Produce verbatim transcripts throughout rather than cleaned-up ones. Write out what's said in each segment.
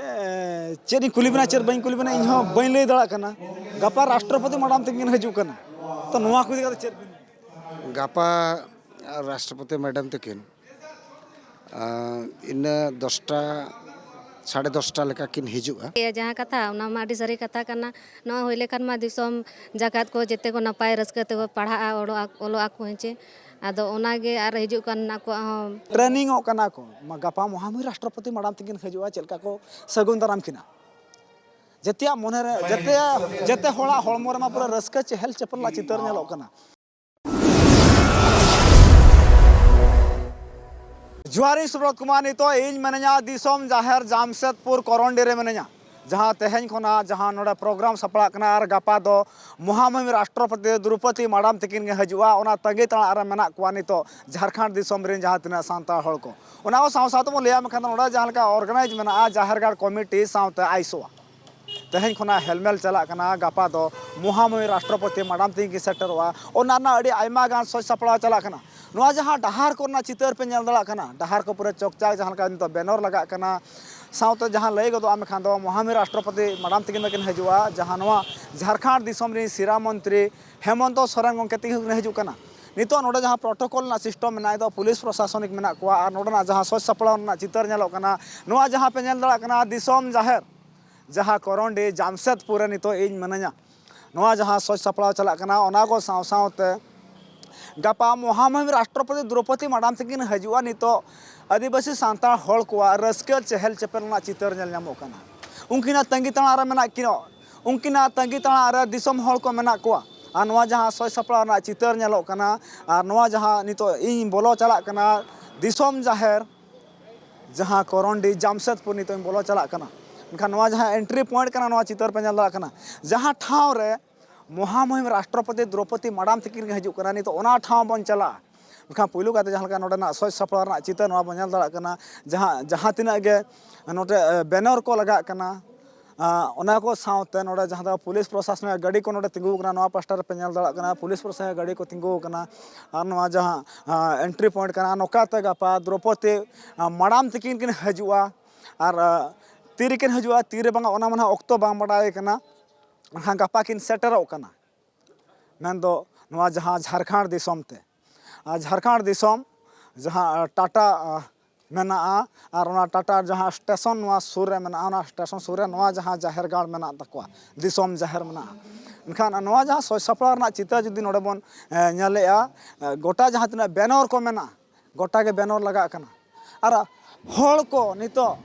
ᱮ, ᱪᱮᱫ ᱤᱧ ᱠᱩᱞᱤ ᱵᱮᱱᱟ, ᱪᱮᱫ ᱵᱟᱹᱧ ᱠᱩᱞᱤ ᱵᱮᱱᱟ, ᱤᱧ ᱦᱚᱸ ᱵᱟᱹᱧ ᱞᱟᱹᱭ ᱫᱟᱲᱮᱭᱟᱜ ᱠᱟᱱᱟ᱾ ᱜᱟᱯᱟ ᱨᱟᱥᱴᱨᱚᱯᱚᱛᱤ ᱢᱟᱰᱟᱢ ᱛᱟᱹᱠᱤᱱ ᱦᱤᱡᱩᱜ ᱠᱟᱱᱟ, ᱛᱚ ᱱᱚᱣᱟ ᱠᱚ ᱤᱫᱤ ᱠᱟᱛᱮ ᱪᱮᱫ ᱵᱮᱱ ᱢᱮᱱᱟ? ᱜᱟᱯᱟ ᱨᱟᱥᱴᱨᱚᱯᱚᱛᱤ ᱢᱮᱰᱟᱢ ᱛᱟᱹᱠᱤᱱ, ᱟᱸ, ᱤᱱᱟᱹ ᱫᱚᱥᱴᱟ, ᱥᱟᱲᱮ ᱫᱚᱥᱴᱟ ᱞᱮᱠᱟ ᱠᱤᱱ ᱦᱤᱡᱩᱜᱼᱟ᱾ ᱡᱟᱦᱟᱸ ᱠᱟᱛᱷᱟ, ᱚᱱᱟ ᱢᱟ ᱟᱹᱰᱤ ᱥᱟᱹᱨᱤ ᱠᱟᱛᱷᱟ ᱠᱟᱱᱟ᱾ ᱱᱚᱣᱟ ᱦᱩᱭ ᱞᱮᱠᱷᱟᱱ ᱢᱟ ᱫᱤᱥᱚᱢ ᱡᱟᱠᱟᱛ ᱠᱚ ᱡᱮᱛᱮ ᱠᱚ ᱱᱟᱯᱟᱭ ᱨᱟᱹᱥᱠᱟᱹ ᱛᱮᱠᱚ ᱯᱟᱲᱦᱟᱜᱼᱟ, ᱚᱞᱚᱜ ᱟᱠᱚ, ᱚᱞᱚᱜ ᱟᱠᱚ ᱦᱮᱸ ᱪᱮ᱾ ᱟᱫᱚ ᱚᱱᱟᱜᱮ ᱟᱨ ᱦᱤᱡᱩᱜ ᱠᱟᱱ ᱟᱠᱚᱣᱟᱜ ᱦᱚᱸ ᱴᱨᱮᱱᱤᱝ ᱚᱜ ᱠᱟᱱᱟ ᱠᱚ᱾ ᱢᱟ ᱜᱟᱯᱟ ᱢᱚᱦᱟᱢᱚᱦᱤ ᱨᱟᱥᱴᱨᱚᱯᱚᱛᱤ ᱢᱟᱰᱟᱢ ᱛᱟᱹᱠᱤᱱ ᱦᱤᱡᱩᱜᱼᱟ, ᱪᱮᱫ ᱞᱮᱠᱟ ᱠᱚ ᱥᱟᱹᱜᱩᱱ ᱫᱟᱨᱟᱢ ᱠᱤᱱᱟ᱾ ᱡᱮᱛᱮᱭᱟᱜ ᱢᱚᱱᱮᱨᱮ, ᱡᱮᱛᱮᱭᱟᱜ, ᱡᱮᱛᱮ ᱦᱚᱲᱟᱜ ᱦᱚᱲᱢᱚ ᱨᱮᱢᱟ ᱯᱩᱨᱟᱹ ᱨᱟᱹᱥᱠᱟᱹ ᱪᱮᱦᱮᱞ ᱪᱮᱯᱮᱞ ᱨᱮᱱᱟᱜ ᱪᱤᱛᱟᱹᱨ ᱧᱮᱞᱚᱜ ᱠᱟᱱᱟ᱾ ᱡᱚᱦᱟᱨᱤᱧ ᱥᱩᱵᱨᱚᱛ ᱠᱩᱢᱟᱨ, ᱱᱤᱛᱚᱜ ᱤᱧ ᱢᱤᱱᱟᱹᱧᱟ ᱫᱤᱥᱚᱢ ᱡᱟᱦᱮᱨ ᱡᱟᱢᱥᱮᱫᱽᱯᱩᱨ ᱠᱚᱨᱚᱱᱰᱤ ᱨᱮ ᱢᱤᱱᱟᱹᱧᱟ, ᱡᱟᱦᱟᱸ ᱛᱮᱦᱮᱧ ᱠᱷᱚᱱᱟᱜ ᱡᱟᱦᱟᱸ ᱱᱚᱰᱮ ᱯᱨᱳᱜᱨᱟᱢ ᱥᱟᱯᱲᱟᱜ ᱠᱟᱱᱟ ᱟᱨ ᱜᱟᱯᱟ ᱫᱚ ᱢᱚᱦᱟᱢᱚᱦᱤᱢ ᱨᱟᱥᱴᱨᱚᱯᱚᱛᱤ ᱫᱨᱚᱯᱚᱫᱤ ᱢᱟᱰᱟᱢ ᱛᱟᱹᱠᱤᱱ ᱜᱮ ᱦᱤᱡᱩᱜᱼᱟ, ᱚᱱᱟ ᱛᱟᱺᱜᱤ ᱛᱟᱲᱟᱜ ᱨᱮ ᱢᱮᱱᱟᱜ ᱠᱚᱣᱟ ᱱᱤᱛᱚᱜ ᱡᱷᱟᱲᱠᱷᱚᱸᱰ ᱫᱤᱥᱚᱢ ᱨᱮᱱ ᱡᱟᱦᱟᱸ ᱛᱤᱱᱟᱹᱜ ᱥᱟᱱᱛᱟᱲ ᱦᱚᱲ ᱠᱚ᱾ ᱚᱱᱟ ᱠᱚ ᱥᱟᱶ ᱥᱟᱶ ᱛᱮᱵᱚᱱ ᱞᱟᱹᱭᱟ ᱢᱮᱱᱠᱷᱟᱱ ᱱᱚᱰᱮ ᱡᱟᱦᱟᱸ ᱞᱮᱠᱟ ᱚᱨᱜᱟᱱᱟᱭᱤᱡᱽ ᱢᱮᱱᱟᱜᱼᱟ ᱡᱟᱦᱮᱨ ᱜᱟᱲ ᱠᱚᱢᱤᱴᱤ ᱥᱟᱶᱛᱮ ᱟᱭᱥᱳᱣᱟ, ᱛᱮᱦᱮᱧ ᱠᱷᱚᱱᱟᱜ ᱦᱮᱞᱢᱮᱞ ᱪᱟᱞᱟᱜ ᱠᱟᱱᱟ, ᱜᱟᱯᱟ ᱫᱚ ᱢᱚᱦᱟᱢᱚᱦᱤ ᱨᱟᱥᱴᱨᱚᱯᱚᱛᱤ ᱢᱟᱰᱟᱢ ᱛᱟᱹᱠᱤᱱ ᱠᱤᱱ ᱥᱮᱴᱮᱨᱚᱜᱼᱟ᱾ ᱚᱱᱟ ᱨᱮᱱᱟᱜ ᱟᱹᱰᱤ ᱟᱭᱢᱟ ᱜᱟᱱ ᱥᱟᱡᱽ ᱥᱟᱯᱲᱟᱣ ᱪᱟᱞᱟᱜ ᱠᱟᱱᱟ᱾ ᱱᱚᱣᱟ ᱡᱟᱦᱟᱸ ᱰᱟᱦᱟᱨ ᱠᱚᱨᱮᱱᱟᱜ ᱪᱤᱛᱟᱹᱨ ᱯᱮ ᱧᱮᱞ ᱫᱟᱲᱮᱭᱟᱜ ᱠᱟᱱᱟ, ᱰᱟᱦᱟᱨ ᱠᱚ ᱯᱩᱨᱟᱹ ᱪᱚᱠᱪᱟᱠ, ᱡᱟᱦᱟᱸ ᱞᱮᱠᱟ ᱱᱤᱛᱚᱜ ᱵᱮᱱᱚᱨ ᱞᱟᱜᱟᱜ ᱠᱟᱱᱟ, ᱥᱟᱶᱛᱮ ᱡᱟᱦᱟᱸ ᱞᱟᱹᱭ ᱜᱚᱫᱚᱜᱼᱟ ᱢᱮᱱᱠᱷᱟᱱ ᱫᱚ ᱢᱚᱦᱟᱢᱚᱦᱤ ᱨᱟᱥᱴᱨᱚᱯᱚᱛᱤ ᱢᱟᱰᱟᱢ ᱛᱟᱹᱠᱤᱱ ᱫᱚᱠᱤᱱ ᱦᱤᱡᱩᱜᱼᱟ, ᱡᱟᱦᱟᱸ ᱱᱚᱣᱟ ᱡᱷᱟᱲᱠᱷᱚᱸᱰ ᱫᱤᱥᱚᱢ ᱨᱤᱱ ᱥᱤᱨᱟ ᱢᱚᱱᱛᱨᱤ ᱦᱮᱢᱚᱱᱛᱚ ᱥᱚᱨᱮᱱ ᱜᱚᱢᱠᱮ ᱛᱟᱹᱠᱤᱱ ᱦᱚᱸᱠᱤᱱ ᱦᱤᱡᱩᱜ ᱠᱟᱱᱟ᱾ ᱱᱤᱛᱚᱜ ᱱᱚᱰᱮ ᱡᱟᱦᱟᱸ ᱯᱨᱚᱴᱳᱠᱚᱞ ᱨᱮᱱᱟᱜ ᱥᱤᱥᱴᱚᱢ ᱢᱮᱱᱟᱜᱼᱟ, ᱱᱤᱛᱚᱜ ᱯᱩᱞᱤᱥ ᱯᱨᱚᱥᱟᱥᱚᱱᱤᱠ ᱢᱮᱱᱟᱜ ᱠᱚᱣᱟ ᱟᱨ ᱱᱚᱰᱮᱱᱟᱜ ᱡᱟᱦᱟᱸ ᱥᱟᱡᱽ ᱥᱟᱯᱲᱟᱣ ᱨᱮᱱᱟᱜ ᱪᱤᱛᱟᱹᱨ ᱧᱮᱞᱚᱜ ᱠᱟᱱᱟ, ᱱᱚᱣᱟ ᱡᱟᱦᱟᱸ ᱯᱮ ᱧᱮᱞ ᱫᱟᱲᱮᱭᱟᱜ ᱠᱟᱱᱟ ᱫᱤᱥᱚᱢ ᱡᱟᱦᱮᱨ, ᱡᱟᱦᱟᱸ ᱠᱚᱨᱚᱱᱰᱤ ᱡᱟᱢᱥᱮᱫᱽᱯᱩᱨ ᱨᱮ ᱱᱤᱛᱚᱜ ᱤᱧ ᱢᱤᱱᱟᱹᱧᱟ, ᱱᱚᱣᱟ ᱡᱟᱦᱟᱸ ᱥᱟᱡᱽ ᱥᱟᱯᱲᱟᱣ ᱪᱟᱞᱟᱜ ᱠᱟᱱᱟ, ᱚᱱᱟ ᱠᱚ ᱥᱟᱶ ᱥᱟᱶᱛᱮ ᱜᱟᱯᱟ ᱢᱚᱦᱟᱢᱚᱦᱤᱢ ᱨᱟᱥᱴᱨᱚᱯᱚᱛᱤ ᱫᱨᱚᱯᱚᱫᱤ ᱢᱟᱰᱟᱢ ᱛᱟᱹᱠᱤᱱ ᱦᱤᱡᱩᱜᱼᱟ᱾ ᱱᱤᱛᱚᱜ ᱟᱹᱫᱤᱵᱟᱹᱥᱤ ᱥᱟᱱᱛᱟᱲ ᱦᱚᱲ ᱠᱚᱣᱟᱜ ᱨᱟᱹᱥᱠᱟᱹ ᱪᱮᱦᱮᱞ ᱪᱮᱯᱮᱞ ᱨᱮᱱᱟᱜ ᱪᱤᱛᱟᱹᱨ ᱧᱮᱞ ᱧᱟᱢᱚᱜ ᱠᱟᱱᱟ᱾ ᱩᱱᱠᱤᱱᱟᱜ ᱛᱟᱺᱜᱤ ᱛᱟᱲᱟᱜ ᱨᱮ ᱢᱮᱱᱟᱜ ᱠᱤᱱᱟ, ᱩᱱᱠᱤᱱᱟᱜ ᱛᱟᱺᱜᱤ ᱛᱟᱲᱟᱜ ᱨᱮ ᱫᱤᱥᱚᱢ ᱦᱚᱲ ᱠᱚ ᱢᱮᱱᱟᱜ ᱠᱚᱣᱟ᱾ ᱟᱨ ᱱᱚᱣᱟ ᱡᱟᱦᱟᱸ ᱥᱟᱡᱽ ᱥᱟᱯᱲᱟᱣ ᱨᱮᱱᱟᱜ ᱪᱤᱛᱟᱹᱨ ᱧᱮᱞᱚᱜ ᱠᱟᱱᱟ, ᱟᱨ ᱱᱚᱣᱟ ᱡᱟᱦᱟᱸ ᱱᱤᱛᱚᱜ ᱤᱧ ᱵᱚᱞᱚ ᱪᱟᱞᱟᱜ ᱠᱟᱱᱟ ᱫᱤᱥᱚᱢ ᱡᱟᱦᱮᱨ, ᱡᱟᱦᱟᱸ ᱠᱚᱨᱚᱱᱰᱤ ᱡᱟᱢᱥᱮᱫᱽᱯᱩᱨ ᱱᱤᱛᱚᱜ ᱤᱧ ᱵᱚᱞᱚ ᱪᱟᱞᱟᱜ ᱠᱟᱱᱟ, ᱢᱮᱱᱠᱷᱟᱱ ᱱᱚᱣᱟ ᱡᱟᱦᱟᱸ ᱮᱱᱴᱨᱤ ᱯᱚᱭᱮᱱᱴ ᱠᱟᱱᱟ, ᱱᱚᱣᱟ ᱪᱤᱛᱟᱹᱨ ᱯᱮ ᱧᱮᱞ ᱫᱟᱲᱮᱭᱟᱜ ᱠᱟᱱᱟ, ᱡᱟᱦᱟᱸ ᱴᱷᱟᱶ ᱨᱮ ᱢᱚᱦᱟᱢᱚᱦᱤᱢ ᱨᱟᱥᱴᱨᱚᱯᱚᱛᱤ ᱫᱨᱚᱯᱚᱫᱤ ᱢᱟᱰᱟᱢ ᱛᱟᱹᱠᱤᱱ ᱠᱤᱱ ᱦᱤᱡᱩᱜ ᱠᱟᱱᱟ, ᱱᱤᱛᱚᱜ ᱚᱱᱟ ᱴᱷᱟᱶ ᱵᱚᱱ ᱪᱟᱞᱟᱜᱼᱟ᱾ ᱢᱮᱱᱠᱷᱟᱱ ᱯᱩᱭᱞᱩ ᱠᱟᱛᱮ ᱡᱟᱦᱟᱸ ᱞᱮᱠᱟ ᱱᱚᱰᱮᱱᱟᱜ ᱥᱟᱡᱽ ᱥᱟᱯᱲᱟᱣ ᱨᱮᱱᱟᱜ ᱪᱤᱛᱟᱹᱨ ᱱᱚᱣᱟ ᱵᱚᱱ ᱧᱮᱞ ᱫᱟᱲᱮᱭᱟᱜ ᱠᱟᱱᱟ, ᱡᱟᱦᱟᱸ, ᱡᱟᱦᱟᱸ ᱛᱤᱱᱟᱹᱜ ᱜᱮ ᱱᱚᱰᱮ, ᱮ, ᱵᱮᱱᱟᱨ ᱠᱚ ᱞᱟᱜᱟᱜ ᱠᱟᱱᱟ, ᱟ, ᱚᱱᱟ ᱠᱚ ᱥᱟᱶᱛᱮ ᱱᱚᱰᱮ ᱡᱟᱦᱟᱸ ᱫᱚ ᱯᱩᱞᱤᱥ ᱯᱨᱚᱥᱟᱥᱚᱱᱤᱠ ᱜᱟᱹᱰᱤ ᱠᱚ ᱱᱚᱰᱮ ᱛᱤᱸᱜᱩ ᱟᱠᱟᱱᱟ, ᱱᱚᱣᱟ ᱯᱟᱥᱴᱟ ᱨᱮᱯᱮ ᱧᱮᱞ ᱫᱟᱲᱮᱭᱟᱜ ᱠᱟᱱᱟ ᱯᱩᱞᱤᱥ ᱯᱨᱚᱥᱟᱥᱚᱱᱤᱠ ᱜᱟᱹᱰᱤ ᱠᱚ ᱛᱤᱸᱜᱩ ᱟᱠᱟᱱᱟ᱾ ᱟᱨ ᱱᱚᱣᱟ ᱡᱟᱦᱟᱸ, ᱟ, ᱮᱱᱴᱨᱤ ᱯᱚᱭᱮᱱᱴ ᱠᱟᱱᱟ, ᱱᱚᱝᱠᱟᱛᱮ ᱜᱟᱯᱟ ᱫᱨᱚᱯᱚᱫᱤ, ᱟ, ᱢᱟᱰᱟᱢ ᱛᱟᱹᱠᱤᱱ ᱠᱤᱱ ᱦᱤᱡᱩᱜᱼᱟ᱾ ᱟᱨ, ᱟ, ᱛᱤᱨᱮᱠᱤᱱ ᱦᱤᱡᱩᱜᱼᱟ, ᱛᱤᱨᱮ ᱵᱟᱝᱟ, ᱚᱱᱟ ᱢᱟ ᱱᱟᱦᱟᱜ ᱚᱠᱛᱚ ᱵᱟᱝ ᱵᱟᱰᱟᱭ ᱠᱟᱱᱟ᱾ ᱢᱮᱱᱠᱷᱟᱱ ᱜᱟᱯᱟ ᱠᱤᱱ ᱥᱮᱴᱮᱨᱚᱜ ᱠᱟᱱᱟ, ᱢᱮᱱᱫᱚ ᱱᱚᱣᱟ ᱡᱟᱦᱟᱸ ᱡᱷᱟᱲᱠᱷᱚᱸᱰ ᱫᱤᱥᱚᱢ ᱛᱮ᱾ ᱟᱨ ᱡᱷᱟᱲᱠᱷᱚᱸᱰ ᱫᱤᱥᱚᱢ ᱡᱟᱦᱟᱸ ᱴᱟᱴᱟ ᱢᱮᱱᱟᱜᱼᱟ, ᱟᱨ ᱚᱱᱟ ᱴᱟᱴᱟ ᱡᱟᱦᱟᱸ ᱥᱴᱮᱥᱚᱱ ᱱᱚᱣᱟ ᱥᱩᱨ ᱨᱮ ᱢᱮᱱᱟᱜᱼᱟ, ᱚᱱᱟ ᱥᱴᱮᱥᱚᱱ ᱥᱩᱨ ᱨᱮ ᱱᱚᱣᱟ ᱡᱟᱦᱟᱸ ᱡᱟᱦᱮᱨ ᱜᱟᱲ ᱢᱮᱱᱟᱜ ᱛᱟᱠᱚᱣᱟ, ᱫᱤᱥᱚᱢ ᱡᱟᱦᱮᱨ ᱢᱮᱱᱟᱜᱼᱟ᱾ ᱮᱱᱠᱷᱟᱱ ᱱᱚᱣᱟ ᱡᱟᱦᱟᱸ ᱥᱟᱡᱽ ᱥᱟᱯᱲᱟᱣ ᱨᱮᱱᱟᱜ ᱪᱤᱛᱟᱹᱨ ᱡᱩᱫᱤ ᱱᱚᱰᱮ ᱵᱚᱱ, ᱮ, ᱧᱮᱞᱮᱜᱼᱟ, ᱮ, ᱜᱚᱴᱟ ᱡᱟᱦᱟᱸ ᱛᱤᱱᱟᱹᱜ ᱵᱮᱱᱚᱨ ᱠᱚ ᱢᱮᱱᱟᱜᱼᱟ, ᱜᱚᱴᱟ ᱜᱮ ᱵᱮᱱᱚᱨ ᱞᱟᱜᱟᱜ ᱠᱟᱱᱟ᱾ ᱟᱨ ᱦᱚᱲ ᱠᱚ ᱱᱤᱛᱚᱜ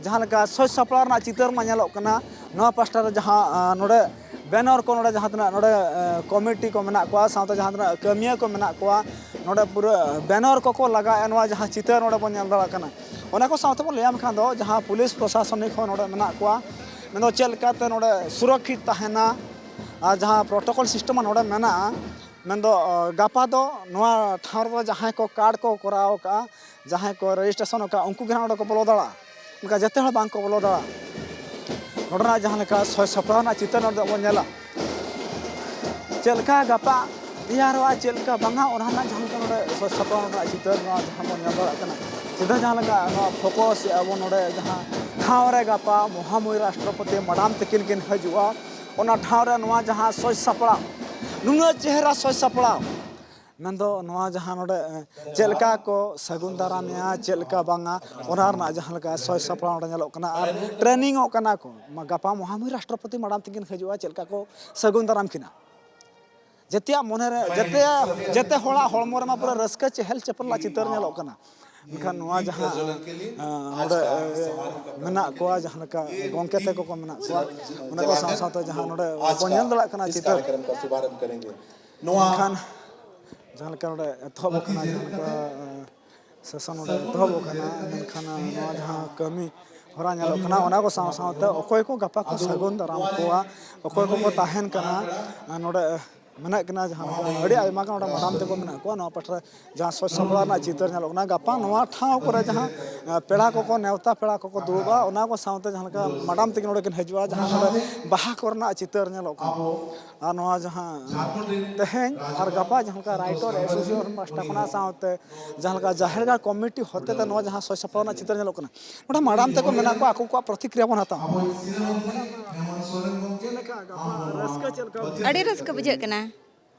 ᱡᱟᱦᱟᱸ ᱞᱮᱠᱟ ᱥᱟᱡᱽ ᱥᱟᱯᱲᱟᱣ ᱨᱮᱱᱟᱜ ᱪᱤᱛᱟᱹᱨ ᱢᱟ ᱧᱮᱞᱚᱜ ᱠᱟᱱᱟ, ᱱᱚᱣᱟ ᱯᱟᱥᱴᱟ ᱨᱮ ᱡᱟᱦᱟᱸ, ᱟᱸ, ᱱᱚᱰᱮ ᱵᱮᱱᱚᱨ ᱠᱚ, ᱱᱚᱰᱮ ᱡᱟᱦᱟᱸ ᱛᱤᱱᱟᱹᱜ ᱱᱚᱰᱮ, ᱮ, ᱠᱚᱢᱤᱴᱤ ᱠᱚ ᱢᱮᱱᱟᱜ ᱠᱚᱣᱟ, ᱥᱟᱶᱛᱮ ᱡᱟᱦᱟᱸ ᱛᱤᱱᱟᱹᱜ ᱠᱟᱹᱢᱤᱭᱟᱹ ᱠᱚ ᱢᱮᱱᱟᱜ ᱠᱚᱣᱟ, ᱱᱚᱰᱮ ᱯᱩᱨᱟᱹ ᱵᱮᱱᱚᱨ ᱠᱚᱠᱚ ᱞᱟᱜᱟᱣᱮᱫᱼᱟ᱾ ᱱᱚᱣᱟ ᱡᱟᱦᱟᱸ ᱪᱤᱛᱟᱹᱨ ᱱᱚᱰᱮ ᱵᱚᱱ ᱧᱮᱞ ᱫᱟᱲᱮᱭᱟᱜ ᱠᱟᱱᱟ, ᱚᱱᱟ ᱠᱚ ᱥᱟᱶᱛᱮ ᱵᱚᱱ ᱞᱟᱹᱭᱟᱢ ᱠᱷᱟᱱ ᱫᱚ ᱡᱟᱦᱟᱸ ᱯᱩᱞᱤᱥ ᱯᱨᱚᱥᱟᱥᱚᱱᱤᱠ ᱦᱚᱸ ᱱᱚᱰᱮ ᱢᱮᱱᱟᱜ ᱠᱚᱣᱟ, ᱢᱮᱱᱫᱚ ᱪᱮᱫ ᱞᱮᱠᱟᱛᱮ ᱱᱚᱰᱮ ᱥᱩᱨᱚᱠᱷᱤᱛ ᱛᱟᱦᱮᱱᱟ ᱟᱨ ᱡᱟᱦᱟᱸ ᱯᱨᱚᱴᱳᱠᱚᱞ ᱥᱤᱥᱴᱮᱢ ᱱᱚᱰᱮ ᱢᱮᱱᱟᱜᱼᱟ, ᱢᱮᱱᱫᱚ, ᱚ, ᱜᱟᱯᱟ ᱫᱚ ᱱᱚᱣᱟ ᱴᱷᱟᱶ ᱨᱮᱫᱚ ᱡᱟᱦᱟᱸᱭ ᱠᱚ ᱠᱟᱨᱰ ᱠᱚ ᱠᱚᱨᱟᱣ ᱠᱟᱜᱼᱟ, ᱡᱟᱦᱟᱸᱭ ᱠᱚ ᱨᱮᱡᱤᱥᱴᱨᱮᱥᱚᱱ ᱟᱠᱟᱫᱼᱟ, ᱩᱱᱠᱩ ᱜᱮ ᱱᱟᱦᱟᱜ ᱚᱸᱰᱮ ᱠᱚ ᱵᱚᱞᱚ ᱫᱟᱲᱮᱭᱟᱜᱼᱟ᱾ ᱚᱱᱠᱟ ᱡᱚᱛᱚ ᱦᱚᱲ ᱵᱟᱝ ᱠᱚ ᱵᱚᱞᱚ ᱫᱟᱲᱮᱭᱟᱜᱼᱟ᱾ ᱱᱚᱰᱮᱱᱟᱜ ᱡᱟᱦᱟᱸ ᱞᱮᱠᱟ ᱥᱟᱡᱽ ᱥᱟᱯᱲᱟᱣ ᱨᱮᱱᱟᱜ ᱪᱤᱛᱟᱹᱨ ᱱᱚᱰᱮ ᱵᱚᱱ ᱧᱮᱞᱟ, ᱪᱮᱫ ᱞᱮᱠᱟ ᱜᱟᱯᱟ ᱛᱮᱭᱟᱨᱚᱜᱼᱟ, ᱪᱮᱫ ᱞᱮᱠᱟ ᱵᱟᱝᱟ, ᱚᱱᱟ ᱨᱮᱱᱟᱜ ᱡᱟᱦᱟᱸ ᱞᱮᱠᱟ ᱱᱚᱰᱮ ᱥᱟᱡᱽ ᱥᱟᱯᱲᱟᱣ ᱨᱮᱱᱟᱜ ᱪᱤᱛᱟᱹᱨ ᱱᱚᱣᱟ ᱡᱟᱦᱟᱸ ᱵᱚᱱ ᱧᱮᱞ ᱫᱟᱲᱮᱭᱟᱜ ᱠᱟᱱᱟ, ᱥᱤᱫᱷᱟᱹ ᱡᱟᱦᱟᱸ ᱞᱮᱠᱟ ᱱᱚᱣᱟ ᱯᱷᱳᱠᱚᱥ ᱮᱫᱼᱟ ᱵᱚᱱ ᱱᱚᱰᱮ ᱡᱟᱦᱟᱸ ᱴᱷᱟᱶ ᱨᱮ ᱜᱟᱯᱟ ᱢᱚᱦᱟᱢᱩᱦᱤ ᱨᱟᱥᱴᱨᱚᱯᱚᱛᱤ ᱢᱟᱰᱟᱢ ᱛᱟᱹᱠᱤᱱ ᱠᱤᱱ ᱦᱤᱡᱩᱜᱼᱟ, ᱚᱱᱟ ᱴᱷᱟᱶ ᱨᱮ ᱱᱚᱣᱟ ᱡᱟᱦᱟᱸ ᱥᱟᱡᱽ ᱥᱟᱯᱲᱟᱣ, ᱱᱩᱱᱟᱹᱜ ᱪᱮᱦᱨᱟ ᱥᱟᱡᱽ ᱥᱟᱯᱲᱟᱣ, ᱢᱮᱱᱫᱚ ᱱᱚᱣᱟ ᱡᱟᱦᱟᱸ ᱱᱚᱰᱮ, ᱮ, ᱪᱮᱫ ᱞᱮᱠᱟ ᱠᱚ ᱥᱟᱹᱜᱩᱱ ᱫᱟᱨᱟᱢᱮᱭᱟ, ᱪᱮᱫ ᱞᱮᱠᱟ ᱵᱟᱝᱟ, ᱚᱱᱟ ᱨᱮᱱᱟᱜ ᱡᱟᱦᱟᱸ ᱞᱮᱠᱟ ᱥᱟᱡᱽ ᱥᱟᱯᱲᱟᱣ ᱱᱚᱰᱮ ᱧᱮᱞᱚᱜ ᱠᱟᱱᱟ᱾ ᱟᱨ ᱴᱨᱮᱱᱤᱝᱚᱜ ᱠᱟᱱᱟ ᱠᱚ, ᱢᱟ-, ᱜᱟᱯᱟ ᱢᱚᱦᱟᱢᱩᱦᱤ ᱨᱟᱥᱴᱨᱚᱯᱚᱛᱤ ᱢᱟᱰᱟᱢ ᱛᱟᱹᱠᱤᱱ ᱦᱤᱡᱩᱜᱼᱟ, ᱪᱮᱫ ᱞᱮᱠᱟ ᱠᱚ ᱥᱟᱹᱜᱩᱱ ᱫᱟᱨᱟᱢ ᱠᱤᱱᱟ᱾ ᱡᱮᱛᱮᱭᱟᱜ ᱢᱚᱱᱮᱨᱮ, ᱡᱮᱛᱮᱭᱟᱜ, ᱡᱮᱛᱮ ᱦᱚᱲᱟᱜ ᱦᱚᱲᱢᱚ ᱨᱮᱢᱟ ᱯᱩᱨᱟᱹ ᱨᱟᱹᱥᱠᱟᱹ ᱪᱮᱦᱮᱞ ᱪᱮᱯᱮᱞ ᱨᱮᱱᱟᱜ ᱪᱤᱛᱟᱹᱨ ᱧᱮᱞᱚᱜ ᱠᱟᱱᱟ᱾ ᱢᱮᱱᱠᱷᱟᱱ ᱱᱚᱣᱟ ᱡᱟᱦᱟᱸ, ᱮᱸ, ᱱᱚᱰᱮ, ᱮᱸ, ᱢᱮᱱᱟᱜ ᱠᱚᱣᱟ, ᱡᱟᱦᱟᱸ ᱞᱮᱠᱟ ᱜᱚᱢᱠᱮ ᱛᱟᱠᱚ ᱠᱚ ᱢᱮᱱᱟᱜ ᱠᱚᱣᱟ, ᱚᱱᱟ ᱠᱚ ᱥᱟᱶ ᱥᱟᱶᱛᱮ ᱡᱟᱦᱟᱸ ᱱᱚᱰᱮ ᱵᱚᱱ ᱧᱮᱞ ᱫᱟᱲᱮᱭᱟᱜ ᱠᱟᱱᱟ ᱪᱤᱛᱟᱹᱨ, ᱢᱮᱱᱠᱷᱟᱱ ᱡᱟᱦᱟᱸ ᱞᱮᱠᱟ ᱱᱚᱰᱮ ᱮᱛᱚᱦᱚᱵ ᱟᱠᱟᱱᱟ, ᱡᱟᱦᱟᱸ ᱞᱮᱠᱟ, ᱮᱸ, ᱥᱮᱥᱚᱱ ᱱᱚᱰᱮ ᱮᱛᱚᱦᱚᱵ ᱟᱠᱟᱱᱟ, ᱢᱮᱱᱠᱷᱟᱱ ᱱᱚᱣᱟ ᱡᱟᱦᱟᱸ ᱠᱟᱹᱢᱤ ᱦᱚᱨᱟ ᱧᱮᱞᱚᱜ ᱠᱟᱱᱟ, ᱚᱱᱟ ᱠᱚ ᱥᱟᱶ ᱥᱟᱶᱛᱮ ᱚᱠᱚᱭ ᱠᱚ ᱜᱟᱯᱟ ᱠᱚ ᱥᱟᱹᱜᱩᱱ ᱫᱟᱨᱟᱢ ᱠᱚᱣᱟ, ᱚᱠᱚᱭ ᱠᱚᱠᱚ ᱛᱟᱦᱮᱱ ᱠᱟᱱᱟ, ᱟᱨ ᱱᱚᱰᱮ ᱢᱮᱱᱟᱜ ᱠᱤᱱᱟ, ᱡᱟᱦᱟᱸ ᱞᱮᱠᱟ ᱟᱹᱰᱤ ᱟᱭᱢᱟ ᱜᱟᱱ ᱚᱸᱰᱮ ᱢᱟᱰᱟᱢ ᱛᱮᱠᱚ ᱢᱮᱱᱟᱜ ᱠᱚᱣᱟ᱾ ᱱᱚᱣᱟ ᱯᱟᱦᱴᱟ ᱨᱮ ᱡᱟᱦᱟᱸ ᱥᱟᱡᱽ ᱥᱟᱯᱲᱟᱣ ᱨᱮᱱᱟᱜ ᱪᱤᱛᱟᱹᱨ ᱧᱮᱞᱚᱜ ᱠᱟᱱᱟ, ᱜᱟᱯᱟ ᱱᱚᱣᱟ ᱴᱷᱟᱶ ᱠᱚᱨᱮ ᱡᱟᱦᱟᱸ, ᱮ, ᱯᱮᱲᱟ ᱠᱚᱠᱚ ᱱᱮᱣᱛᱟ, ᱯᱮᱲᱟ ᱠᱚᱠᱚ ᱫᱩᱲᱩᱵᱼᱟ, ᱚᱱᱟ ᱠᱚ ᱥᱟᱶᱛᱮ ᱡᱟᱦᱟᱸ ᱞᱮᱠᱟ ᱢᱟᱰᱟᱢ ᱛᱟᱹᱠᱤᱱ ᱱᱚᱰᱮ ᱠᱤᱱ ᱦᱤᱡᱩᱜᱼᱟ, ᱡᱟᱦᱟᱸ ᱱᱚᱰᱮ ᱵᱟᱦᱟ ᱠᱚᱨᱮᱱᱟᱜ ᱪᱤᱛᱟᱹᱨ ᱧᱮᱞᱚᱜ ᱠᱟᱱᱟ᱾ ᱟᱨ ᱱᱚᱣᱟ ᱡᱟᱦᱟᱸ ᱛᱮᱦᱮᱧ ᱟᱨ ᱜᱟᱯᱟ ᱡᱟᱦᱟᱸ ᱞᱮᱠᱟ ᱨᱟᱭᱴᱚᱨ ᱮᱥᱳᱥᱤᱭᱮᱥᱚᱱ ᱯᱟᱦᱴᱟ ᱠᱷᱚᱱᱟᱜ ᱥᱟᱶᱛᱮ ᱡᱟᱦᱟᱸ ᱞᱮᱠᱟ ᱡᱟᱦᱮᱨ ᱜᱟᱲ ᱠᱚᱢᱤᱴᱤ ᱦᱚᱛᱮᱛᱮ ᱱᱚᱣᱟ ᱡᱟᱦᱟᱸ ᱥᱟᱡᱽ ᱥᱟᱯᱲᱟᱣ ᱨᱮᱱᱟᱜ ᱪᱤᱛᱟᱹᱨ ᱧᱮᱞᱚᱜ ᱠᱟᱱᱟ, ᱱᱚᱰᱮ ᱢᱟᱰᱟᱢ ᱛᱟᱠᱚ ᱢᱮᱱᱟᱜ ᱠᱚᱣᱟ, ᱟᱠᱚ ᱠᱚᱣᱟᱜ ᱯᱨᱚᱛᱤᱠᱨᱤᱭᱟ ᱵᱚᱱ ᱦᱟᱛᱟᱣᱟ᱾ ᱪᱮᱫ ᱞᱮᱠᱟ ᱜᱟᱯᱟ ᱨᱟᱹᱥᱠᱟᱹ ᱪᱮᱫ ᱞᱮᱠᱟ ᱵᱩᱡᱷᱟᱹᱜ ᱟᱹᱰᱤ ᱠᱟᱱᱟ? ᱨᱟᱹᱥᱠᱟᱹ ᱵᱩᱡᱷᱟᱹᱜ ᱠᱟᱱᱟ᱾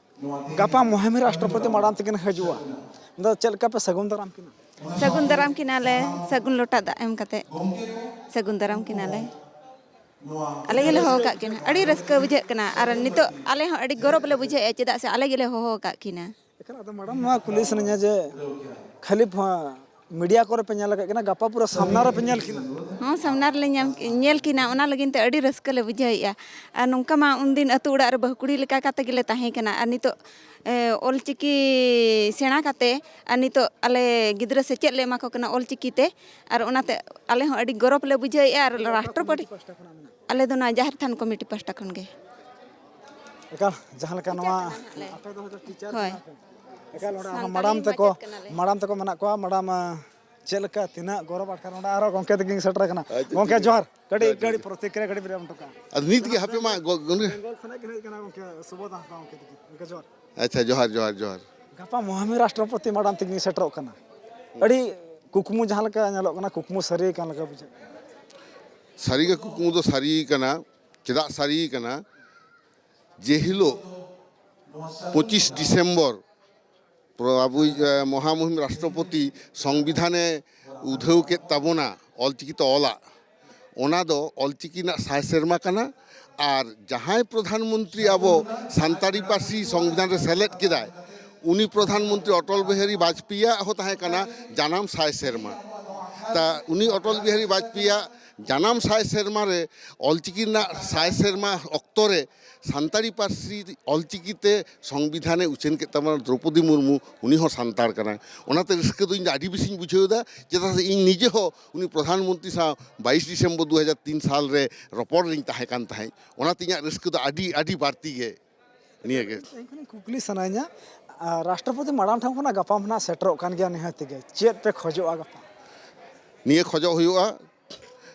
ᱜᱟᱯᱟ ᱢᱚᱦᱟᱢᱤ ᱨᱟᱥᱴᱨᱚᱯᱚᱛᱤ ᱢᱟᱰᱟᱢ ᱛᱟᱹᱠᱤᱱ ᱦᱤᱡᱩᱜᱼᱟ, ᱟᱫᱚ ᱪᱮᱫ ᱞᱮᱠᱟ ᱯᱮ ᱥᱟᱹᱜᱩᱱ ᱫᱟᱨᱟᱢ ᱠᱤᱱᱟ? ᱥᱟᱹᱜᱩᱱ ᱫᱟᱨᱟᱢ ᱠᱤᱱᱟᱞᱮ, ᱥᱟᱹᱜᱩᱱ ᱞᱚᱴᱟ ᱫᱟᱜ ᱮᱢ ᱠᱟᱛᱮ ᱥᱟᱹᱜᱩᱱ ᱫᱟᱨᱟᱢ ᱠᱤᱱᱟᱞᱮ᱾ ᱟᱞᱮ ᱜᱮᱞᱮ ᱦᱚᱦᱚ ᱟᱠᱟᱫ ᱠᱤᱱᱟ᱾ ᱟᱹᱰᱤ ᱨᱟᱹᱥᱠᱟᱹ ᱵᱩᱡᱷᱟᱹᱜ ᱠᱟᱱᱟ ᱟᱨ ᱱᱤᱛᱚᱜ ᱟᱞᱮ ᱦᱚᱸ ᱟᱹᱰᱤ ᱜᱚᱨᱚᱵᱽ ᱞᱮ ᱵᱩᱡᱷᱟᱹᱣᱮᱫᱼᱟ, ᱪᱮᱫᱟᱜ ᱥᱮ ᱟᱞᱮ ᱜᱮᱞᱮ ᱦᱚᱦᱚ ᱟᱠᱟᱫ ᱠᱤᱱᱟ᱾ ᱮᱠᱟᱞ, ᱟᱫᱚ ᱢᱟᱰᱟᱢ, ᱱᱚᱣᱟ ᱠᱩᱞᱤ ᱥᱟᱱᱟᱧᱟ ᱡᱮ ᱠᱷᱟᱹᱞᱤ ᱯᱷᱟ-, ᱢᱤᱰᱤᱭᱟ ᱠᱚᱨᱮ ᱯᱮ ᱧᱮᱞ ᱟᱠᱟᱫ ᱠᱤᱱᱟ, ᱜᱟᱯᱟ ᱯᱩᱨᱟᱹ ᱥᱟᱢᱱᱟ ᱨᱮᱯᱮ ᱧᱮᱞ ᱠᱤᱱᱟ? ᱦᱚᱸ, ᱥᱟᱢᱱᱟ ᱨᱮᱞᱮ ᱧᱟᱢ, ᱧᱮᱞ ᱠᱤᱱᱟ, ᱚᱱᱟ ᱞᱟᱹᱜᱤᱫ ᱛᱮ ᱟᱹᱰᱤ ᱨᱟᱹᱥᱠᱟᱹ ᱞᱮ ᱵᱩᱡᱷᱟᱹᱣᱮᱫᱼᱟ᱾ ᱟᱨ ᱱᱚᱝᱠᱟ ᱢᱟ ᱩᱱᱫᱤᱱ ᱟᱹᱛᱩ ᱚᱲᱟᱜ ᱨᱮ ᱵᱟᱹᱦᱩ ᱠᱩᱲᱤ ᱞᱮᱠᱟ ᱠᱟᱛᱮ ᱜᱮᱞᱮ ᱛᱟᱦᱮᱸ ᱠᱟᱱᱟ᱾ ᱟᱨ ᱱᱤᱛᱚᱜ, ᱮ, ᱚᱞᱪᱤᱠᱤ ᱥᱮᱬᱟ ᱠᱟᱛᱮ ᱟᱨ ᱱᱤᱛᱚᱜ ᱟᱞᱮ ᱜᱤᱫᱽᱨᱟᱹ ᱥᱮᱪᱮᱫ ᱞᱮ ᱮᱢᱟ ᱠᱚ ᱠᱟᱱᱟ ᱚᱞᱪᱤᱠᱤ ᱛᱮ, ᱟᱨ ᱚᱱᱟᱛᱮ ᱟᱞᱮ ᱦᱚᱸ ᱟᱹᱰᱤ ᱜᱚᱨᱚᱵᱽ ᱞᱮ ᱵᱩᱡᱷᱟᱹᱣᱮᱫᱼᱟ᱾ ᱟᱨ ᱨᱟᱥᱴᱨᱚᱯᱚᱛᱤ ᱯᱟᱦᱴᱟ ᱠᱷᱚᱱᱟᱜ ᱢᱮᱱᱟᱜ ᱠᱚᱣᱟ? ᱟᱞᱮ ᱫᱚ ᱱᱚᱣᱟ ᱡᱟᱦᱮᱨ ᱛᱷᱟᱱ ᱠᱚᱢᱤᱴᱤ ᱯᱟᱦᱴᱟ ᱠᱷᱚᱱ ᱜᱮ᱾ ᱮᱠᱟᱞ, ᱡᱟᱦᱟᱸ ᱞᱮᱠᱟ ᱱᱚᱣᱟ ᱴᱤᱪᱟᱨ ᱠᱟᱱᱟ ᱞᱮ᱾ ᱟᱯᱮ ᱫᱚ ᱦᱚᱭᱛᱳ ᱴᱤᱪᱟᱨ ᱦᱳᱭ᱾ ᱠᱟᱱᱟ ᱯᱮ᱾ ᱮᱠᱟᱞ, ᱚᱸᱰᱮ ᱟᱨᱦᱚᱸ ᱥᱟᱱᱛᱟᱲᱤ ᱢᱟᱰᱟᱢ ᱛᱟᱠᱚ, ᱢᱟᱪᱮᱫ ᱠᱟᱱᱟᱞᱮ᱾ ᱢᱟᱰᱟᱢ ᱛᱟᱠᱚ ᱢᱮᱱᱟᱜ ᱠᱚᱣᱟ᱾ ᱢᱟᱰᱟᱢ, ᱟᱸ, ᱪᱮᱫ ᱞᱮᱠᱟ, ᱛᱤᱱᱟᱹᱜ ᱜᱚᱨᱚᱵᱽ ᱟᱴᱠᱟᱨ? ᱚᱸᱰᱮ ᱟᱨᱦᱚᱸ ᱜᱚᱢᱠᱮ ᱛᱟᱹᱠᱤᱱ ᱥᱮᱴᱮᱨ ᱟᱠᱟᱱᱟ᱾ ᱟᱪᱪᱷᱟ, ᱜᱚᱢᱠᱮ, ᱴᱷᱤᱠ ᱜᱮᱭᱟ᱾ ᱡᱚᱦᱟᱨ᱾ ᱠᱟᱹᱴᱤᱡ, ᱦᱮᱸ, ᱴᱷᱤᱠ ᱠᱟᱹᱴᱤᱡ ᱜᱮᱭᱟ᱾ ᱯᱨᱚᱛᱤᱠᱨᱤᱭᱟ ᱠᱟᱹᱴᱤᱡ ᱵᱤᱱ ᱮᱢ ᱦᱚᱴᱚ ᱠᱟᱜᱼᱟ᱾ ᱟᱫᱚ ᱱᱤᱛ ᱜᱮ ᱦᱟᱯᱮ ᱢᱟ ᱜᱚ-, ᱜᱚᱝᱠᱮ᱾ ᱵᱮᱝᱜᱚᱞ ᱠᱷᱚᱱᱟᱜ ᱜᱮ ᱦᱮᱡ ᱠᱟᱱᱟ ᱜᱚᱢᱠᱮ, ᱥᱩᱵᱳᱫᱷ ᱦᱟᱸᱥᱫᱟ ᱜᱚᱢᱠᱮ ᱛᱟᱹᱠᱤᱱ᱾ ᱜᱚᱢᱠᱮ, ᱡᱚᱦᱟᱨ᱾ ᱟᱪᱪᱷᱟ, ᱡᱚᱦᱟᱨ, ᱡᱚᱦᱟᱨ, ᱡᱚᱦᱟᱨ᱾ ᱜᱟᱯᱟ ᱢᱚᱦᱟᱢᱤ ᱨᱟᱥᱴᱨᱚᱯᱚᱛᱤ ᱢᱟᱰᱟᱢ ᱛᱟᱹᱠᱤᱱ ᱥᱮᱴᱮᱨᱚᱜ ᱠᱟᱱᱟ᱾ ᱟᱹᱰᱤ ᱠᱩᱠᱢᱩ ᱡᱟᱦᱟᱸ ᱞᱮᱠᱟ ᱧᱮᱞᱚᱜ ᱠᱟᱱᱟ, ᱠᱩᱠᱢᱩ ᱥᱟᱹᱨᱤ ᱟᱠᱟᱱ ᱞᱮᱠᱟ ᱵᱩᱡᱷᱟᱹᱜ ᱠᱟᱱᱟ᱾ ᱥᱟᱹᱨᱤᱜᱮ ᱠᱩᱠᱢᱩ ᱫᱚ ᱥᱟᱹᱨᱤ ᱠᱟᱱᱟ᱾ ᱪᱮᱫᱟᱜ ᱥᱟᱹᱨᱤ ᱠᱟᱱᱟ? ᱡᱮ ᱦᱤᱞᱳᱜ ᱯᱚᱸᱪᱤᱥ ᱰᱤᱥᱮᱢᱵᱚᱨ ᱯᱨᱚ-, ᱟᱵᱚᱭᱤᱡ, ᱮ, ᱢᱚᱦᱟᱢᱩᱦᱤᱢ ᱨᱟᱥᱴᱨᱚᱯᱚᱛᱤ ᱥᱚᱝᱵᱤᱫᱷᱟᱱᱮ ᱩᱫᱷᱟᱹᱣ ᱠᱮᱫ ᱛᱟᱵᱚᱱᱟ, ᱚᱞᱪᱤᱠᱤᱛᱮ ᱚᱞᱟᱜ, ᱚᱱᱟ ᱫᱚ ᱚᱞᱪᱤᱠᱤ ᱨᱮᱱᱟᱜ ᱥᱟᱭ ᱥᱮᱨᱢᱟ ᱠᱟᱱᱟ᱾ ᱟᱨ ᱡᱟᱦᱟᱸᱭ ᱯᱨᱚᱫᱷᱟᱱ ᱢᱚᱱᱛᱨᱤ ᱟᱵᱚ ᱥᱟᱱᱛᱟᱲᱤ ᱯᱟᱹᱨᱥᱤ ᱥᱚᱝᱵᱤᱫᱷᱟᱱ ᱨᱮ ᱥᱮᱞᱮᱫ ᱠᱮᱫᱟᱭ, ᱩᱱᱤ ᱯᱨᱚᱫᱷᱟᱱ ᱢᱚᱱᱛᱨᱤ ᱚᱴᱚᱞ ᱵᱤᱦᱟᱨᱤ ᱵᱟᱡᱽᱯᱮᱭᱤᱭᱟᱜ ᱦᱚᱸ ᱛᱟᱦᱮᱸ ᱠᱟᱱᱟ ᱡᱟᱱᱟᱢ ᱥᱟᱭ ᱥᱮᱨᱢᱟ᱾ ᱛᱟ ᱩᱱᱤ ᱚᱴᱚᱞ ᱵᱤᱦᱟᱨᱤ ᱵᱟᱡᱽᱯᱮᱭᱤᱭᱟᱜ ᱡᱟᱱᱟᱢ ᱥᱟᱭ ᱥᱮᱨᱢᱟ ᱨᱮ, ᱚᱞᱪᱤᱠᱤ ᱨᱮᱱᱟᱜ ᱥᱟᱭ ᱥᱮᱨᱢᱟ ᱚᱠᱛᱚ ᱨᱮ ᱥᱟᱱᱛᱟᱲᱤ ᱯᱟᱹᱨᱥᱤ ᱚᱞᱪᱤᱠᱤ ᱛᱮ ᱥᱚᱝᱵᱤᱫᱷᱟᱱᱮ ᱩᱪᱷᱟᱹᱱ ᱠᱮᱫ ᱛᱟᱵᱚᱱᱟ᱾ ᱫᱨᱚᱯᱚᱫᱤ ᱢᱩᱨᱢᱩ, ᱩᱱᱤ ᱦᱚᱸ ᱥᱟᱱᱛᱟᱲ ᱠᱟᱱᱟᱭ᱾ ᱚᱱᱟᱛᱮ ᱨᱟᱹᱥᱠᱟᱹ ᱫᱚ ᱤᱧ ᱫᱚ ᱟᱹᱰᱤ ᱵᱮᱥᱤᱧ ᱵᱩᱡᱷᱟᱹᱣ ᱮᱫᱟ, ᱪᱮᱫᱟᱜ ᱥᱮ ᱤᱧ ᱱᱤᱡᱮ ᱦᱚᱸ ᱩᱱᱤ ᱯᱨᱚᱫᱷᱟᱱ ᱢᱚᱱᱛᱨᱤ ᱥᱟᱶ ᱵᱟᱭᱤᱥ ᱰᱤᱥᱮᱢᱵᱚᱨ ᱫᱩ ᱦᱟᱡᱟᱨ ᱛᱤᱱ ᱥᱟᱞ ᱨᱮ ᱨᱚᱯᱚᱲ ᱨᱤᱧ ᱛᱟᱦᱮᱸ ᱠᱟᱱ ᱛᱟᱦᱮᱸᱫ᱾ ᱚᱱᱟᱛᱮ ᱤᱧᱟᱹᱜ ᱨᱟᱹᱥᱠᱟᱹ ᱫᱚ ᱟᱹᱰᱤ, ᱟᱹᱰᱤ ᱵᱟᱹᱲᱛᱤ ᱜᱮ᱾ ᱱᱤᱭᱟᱹᱜᱮ᱾ ᱤᱧ ᱠᱷᱚᱱᱤᱧ ᱠᱩᱠᱞᱤ ᱥᱟᱱᱟᱧᱟ, ᱟᱨ ᱨᱟᱥᱴᱨᱚᱯᱚᱛᱤ ᱢᱟᱰᱟᱢ ᱴᱷᱮᱱ ᱠᱷᱚᱱᱟᱜ ᱜᱟᱯᱟ ᱢᱟ ᱱᱟᱦᱟᱜ ᱥᱮᱴᱮᱨᱚᱜ ᱠᱟᱱ ᱜᱮᱭᱟ ᱱᱤᱦᱟᱹᱛ ᱜᱮ, ᱪᱮᱫ ᱯᱮ ᱠᱷᱚᱡᱚᱜᱼᱟ ᱜᱟᱯᱟ? ᱱᱤᱭᱟᱹ ᱠᱷᱚᱡᱚᱜ ᱦᱩᱭᱩᱜᱼᱟ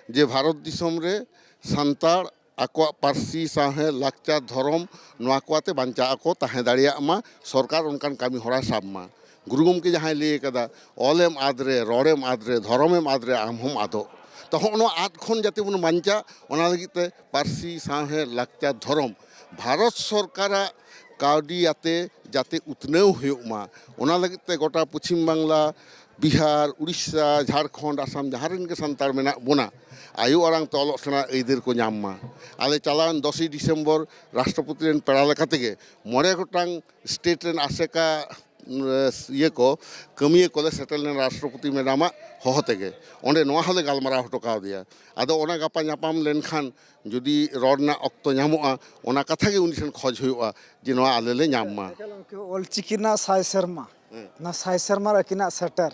ᱡᱮ ᱵᱷᱟᱨᱚᱛ ᱫᱤᱥᱚᱢ ᱨᱮ ᱥᱟᱱᱛᱟᱲ ᱟᱠᱚᱣᱟᱜ ᱯᱟᱹᱨᱥᱤ, ᱥᱟᱶᱦᱮᱫ, ᱞᱟᱠᱪᱟᱨ, ᱫᱷᱚᱨᱚᱢ, ᱱᱚᱣᱟ ᱠᱚ ᱟᱛᱮ ᱵᱟᱧᱪᱟᱣ ᱟᱠᱚ ᱛᱟᱦᱮᱸ ᱫᱟᱲᱮᱭᱟᱜ ᱢᱟ, ᱥᱚᱨᱠᱟᱨ ᱚᱱᱠᱟᱱ ᱠᱟᱹᱢᱤ ᱦᱚᱨᱟᱭ ᱥᱟᱵ ᱢᱟ᱾ ᱜᱩᱨᱩ ᱜᱚᱢᱠᱮ ᱡᱟᱦᱟᱸᱭ ᱞᱟᱹᱭ ᱟᱠᱟᱫᱟ, "ᱚᱞᱮᱢ ᱟᱫ ᱨᱮ, ᱨᱚᱲᱮᱢ ᱟᱫ ᱨᱮ, ᱫᱷᱚᱨᱚᱢᱮᱢ ᱟᱫ ᱨᱮ, ᱟᱢ ᱦᱚᱸᱢ ᱟᱫᱚᱜ", ᱛᱚ ᱦᱚᱸᱜᱼᱚ ᱱᱚᱣᱟ ᱟᱫ ᱠᱷᱚᱱ ᱡᱟᱛᱮ ᱵᱚᱱ ᱵᱟᱧᱪᱟᱜ, ᱚᱱᱟ ᱞᱟᱹᱜᱤᱫ ᱛᱮ ᱯᱟᱹᱨᱥᱤ, ᱥᱟᱶᱦᱮᱫ, ᱞᱟᱠᱪᱟᱨ, ᱫᱷᱚᱨᱚᱢ ᱵᱷᱟᱨᱚᱛ ᱥᱚᱨᱠᱟᱨᱟᱜ ᱠᱟᱹᱣᱰᱤ ᱟᱛᱮ ᱡᱟᱛᱮ ᱩᱛᱱᱟᱹᱣ ᱦᱩᱭᱩᱜ ᱢᱟ, ᱚᱱᱟ ᱞᱟᱹᱜᱤᱫ ᱛᱮ ᱜᱚᱴᱟ ᱯᱚᱪᱷᱤᱢ ᱵᱟᱝᱞᱟ, ᱵᱤᱦᱟᱨ, ᱩᱲᱤᱥᱥᱟ, ᱡᱷᱟᱲᱠᱷᱚᱸᱰ, ᱟᱥᱟᱢ, ᱡᱟᱦᱟᱸ ᱨᱮᱱ ᱜᱮ ᱥᱟᱱᱛᱟᱲ ᱢᱮᱱᱟᱜ ᱵᱚᱱᱟ, ᱟᱭᱳ ᱟᱲᱟᱝ ᱛᱮ ᱚᱞᱚᱜ ᱥᱮᱬᱟ ᱟᱹᱭᱫᱟᱹᱨ ᱠᱚ ᱧᱟᱢ ᱢᱟ᱾ ᱟᱞᱮ ᱪᱟᱞᱟᱣᱮᱱ ᱫᱚᱥᱮᱭ ᱰᱤᱥᱮᱢᱵᱚᱨ ᱨᱟᱥᱴᱨᱚᱯᱚᱛᱤ ᱨᱮᱱ ᱯᱮᱲᱟ ᱞᱮᱠᱟ ᱛᱮᱜᱮ ᱢᱚᱬᱮ ᱜᱚᱴᱟᱝ ᱥᱴᱮᱴ ᱨᱮᱱ ᱟᱥᱮᱠᱟ, ᱩᱸ, ᱤᱭᱟᱹ ᱠᱚ, ᱠᱟᱹᱢᱤᱭᱟᱹ ᱠᱚᱞᱮ ᱥᱮᱴᱮᱨ ᱞᱮᱱᱟ ᱨᱟᱥᱴᱨᱚᱯᱚᱛᱤ ᱢᱮᱰᱟᱢᱟᱜ ᱦᱚᱦᱚ ᱛᱮᱜᱮ᱾ ᱚᱸᱰᱮ ᱱᱚᱣᱟ ᱦᱚᱸᱞᱮ ᱜᱟᱞᱢᱟᱨᱟᱣ ᱦᱚᱴᱚ ᱠᱟᱣᱫᱮᱭᱟ᱾ ᱟᱫᱚ ᱚᱱᱟ ᱜᱟᱯᱟ ᱧᱟᱯᱟᱢ ᱞᱮᱱᱠᱷᱟᱱ ᱡᱩᱫᱤ ᱨᱚᱲ ᱨᱮᱱᱟᱜ ᱚᱠᱛᱚ ᱧᱟᱢᱚᱜᱼᱟ, ᱚᱱᱟ ᱠᱟᱛᱷᱟ ᱜᱮ ᱩᱱᱤ ᱴᱷᱮᱱ ᱠᱷᱚᱡᱽ ᱦᱩᱭᱩᱜᱼᱟ ᱡᱮ ᱱᱚᱣᱟ ᱟᱞᱮ ᱞᱮ ᱧᱟᱢ ᱢᱟ᱾ ᱮᱠᱟᱞ ᱜᱚᱢᱠᱮ, ᱚᱞᱪᱤᱠᱤ ᱨᱮᱱᱟᱜ ᱥᱟᱭ ᱥᱮᱨᱢᱟ, ᱦᱮᱸ᱾ ᱚᱱᱟ ᱥᱟᱭ ᱥᱮᱨᱢᱟ ᱨᱮ ᱟᱹᱠᱤᱱᱟᱜ ᱥᱮᱴᱮᱨ,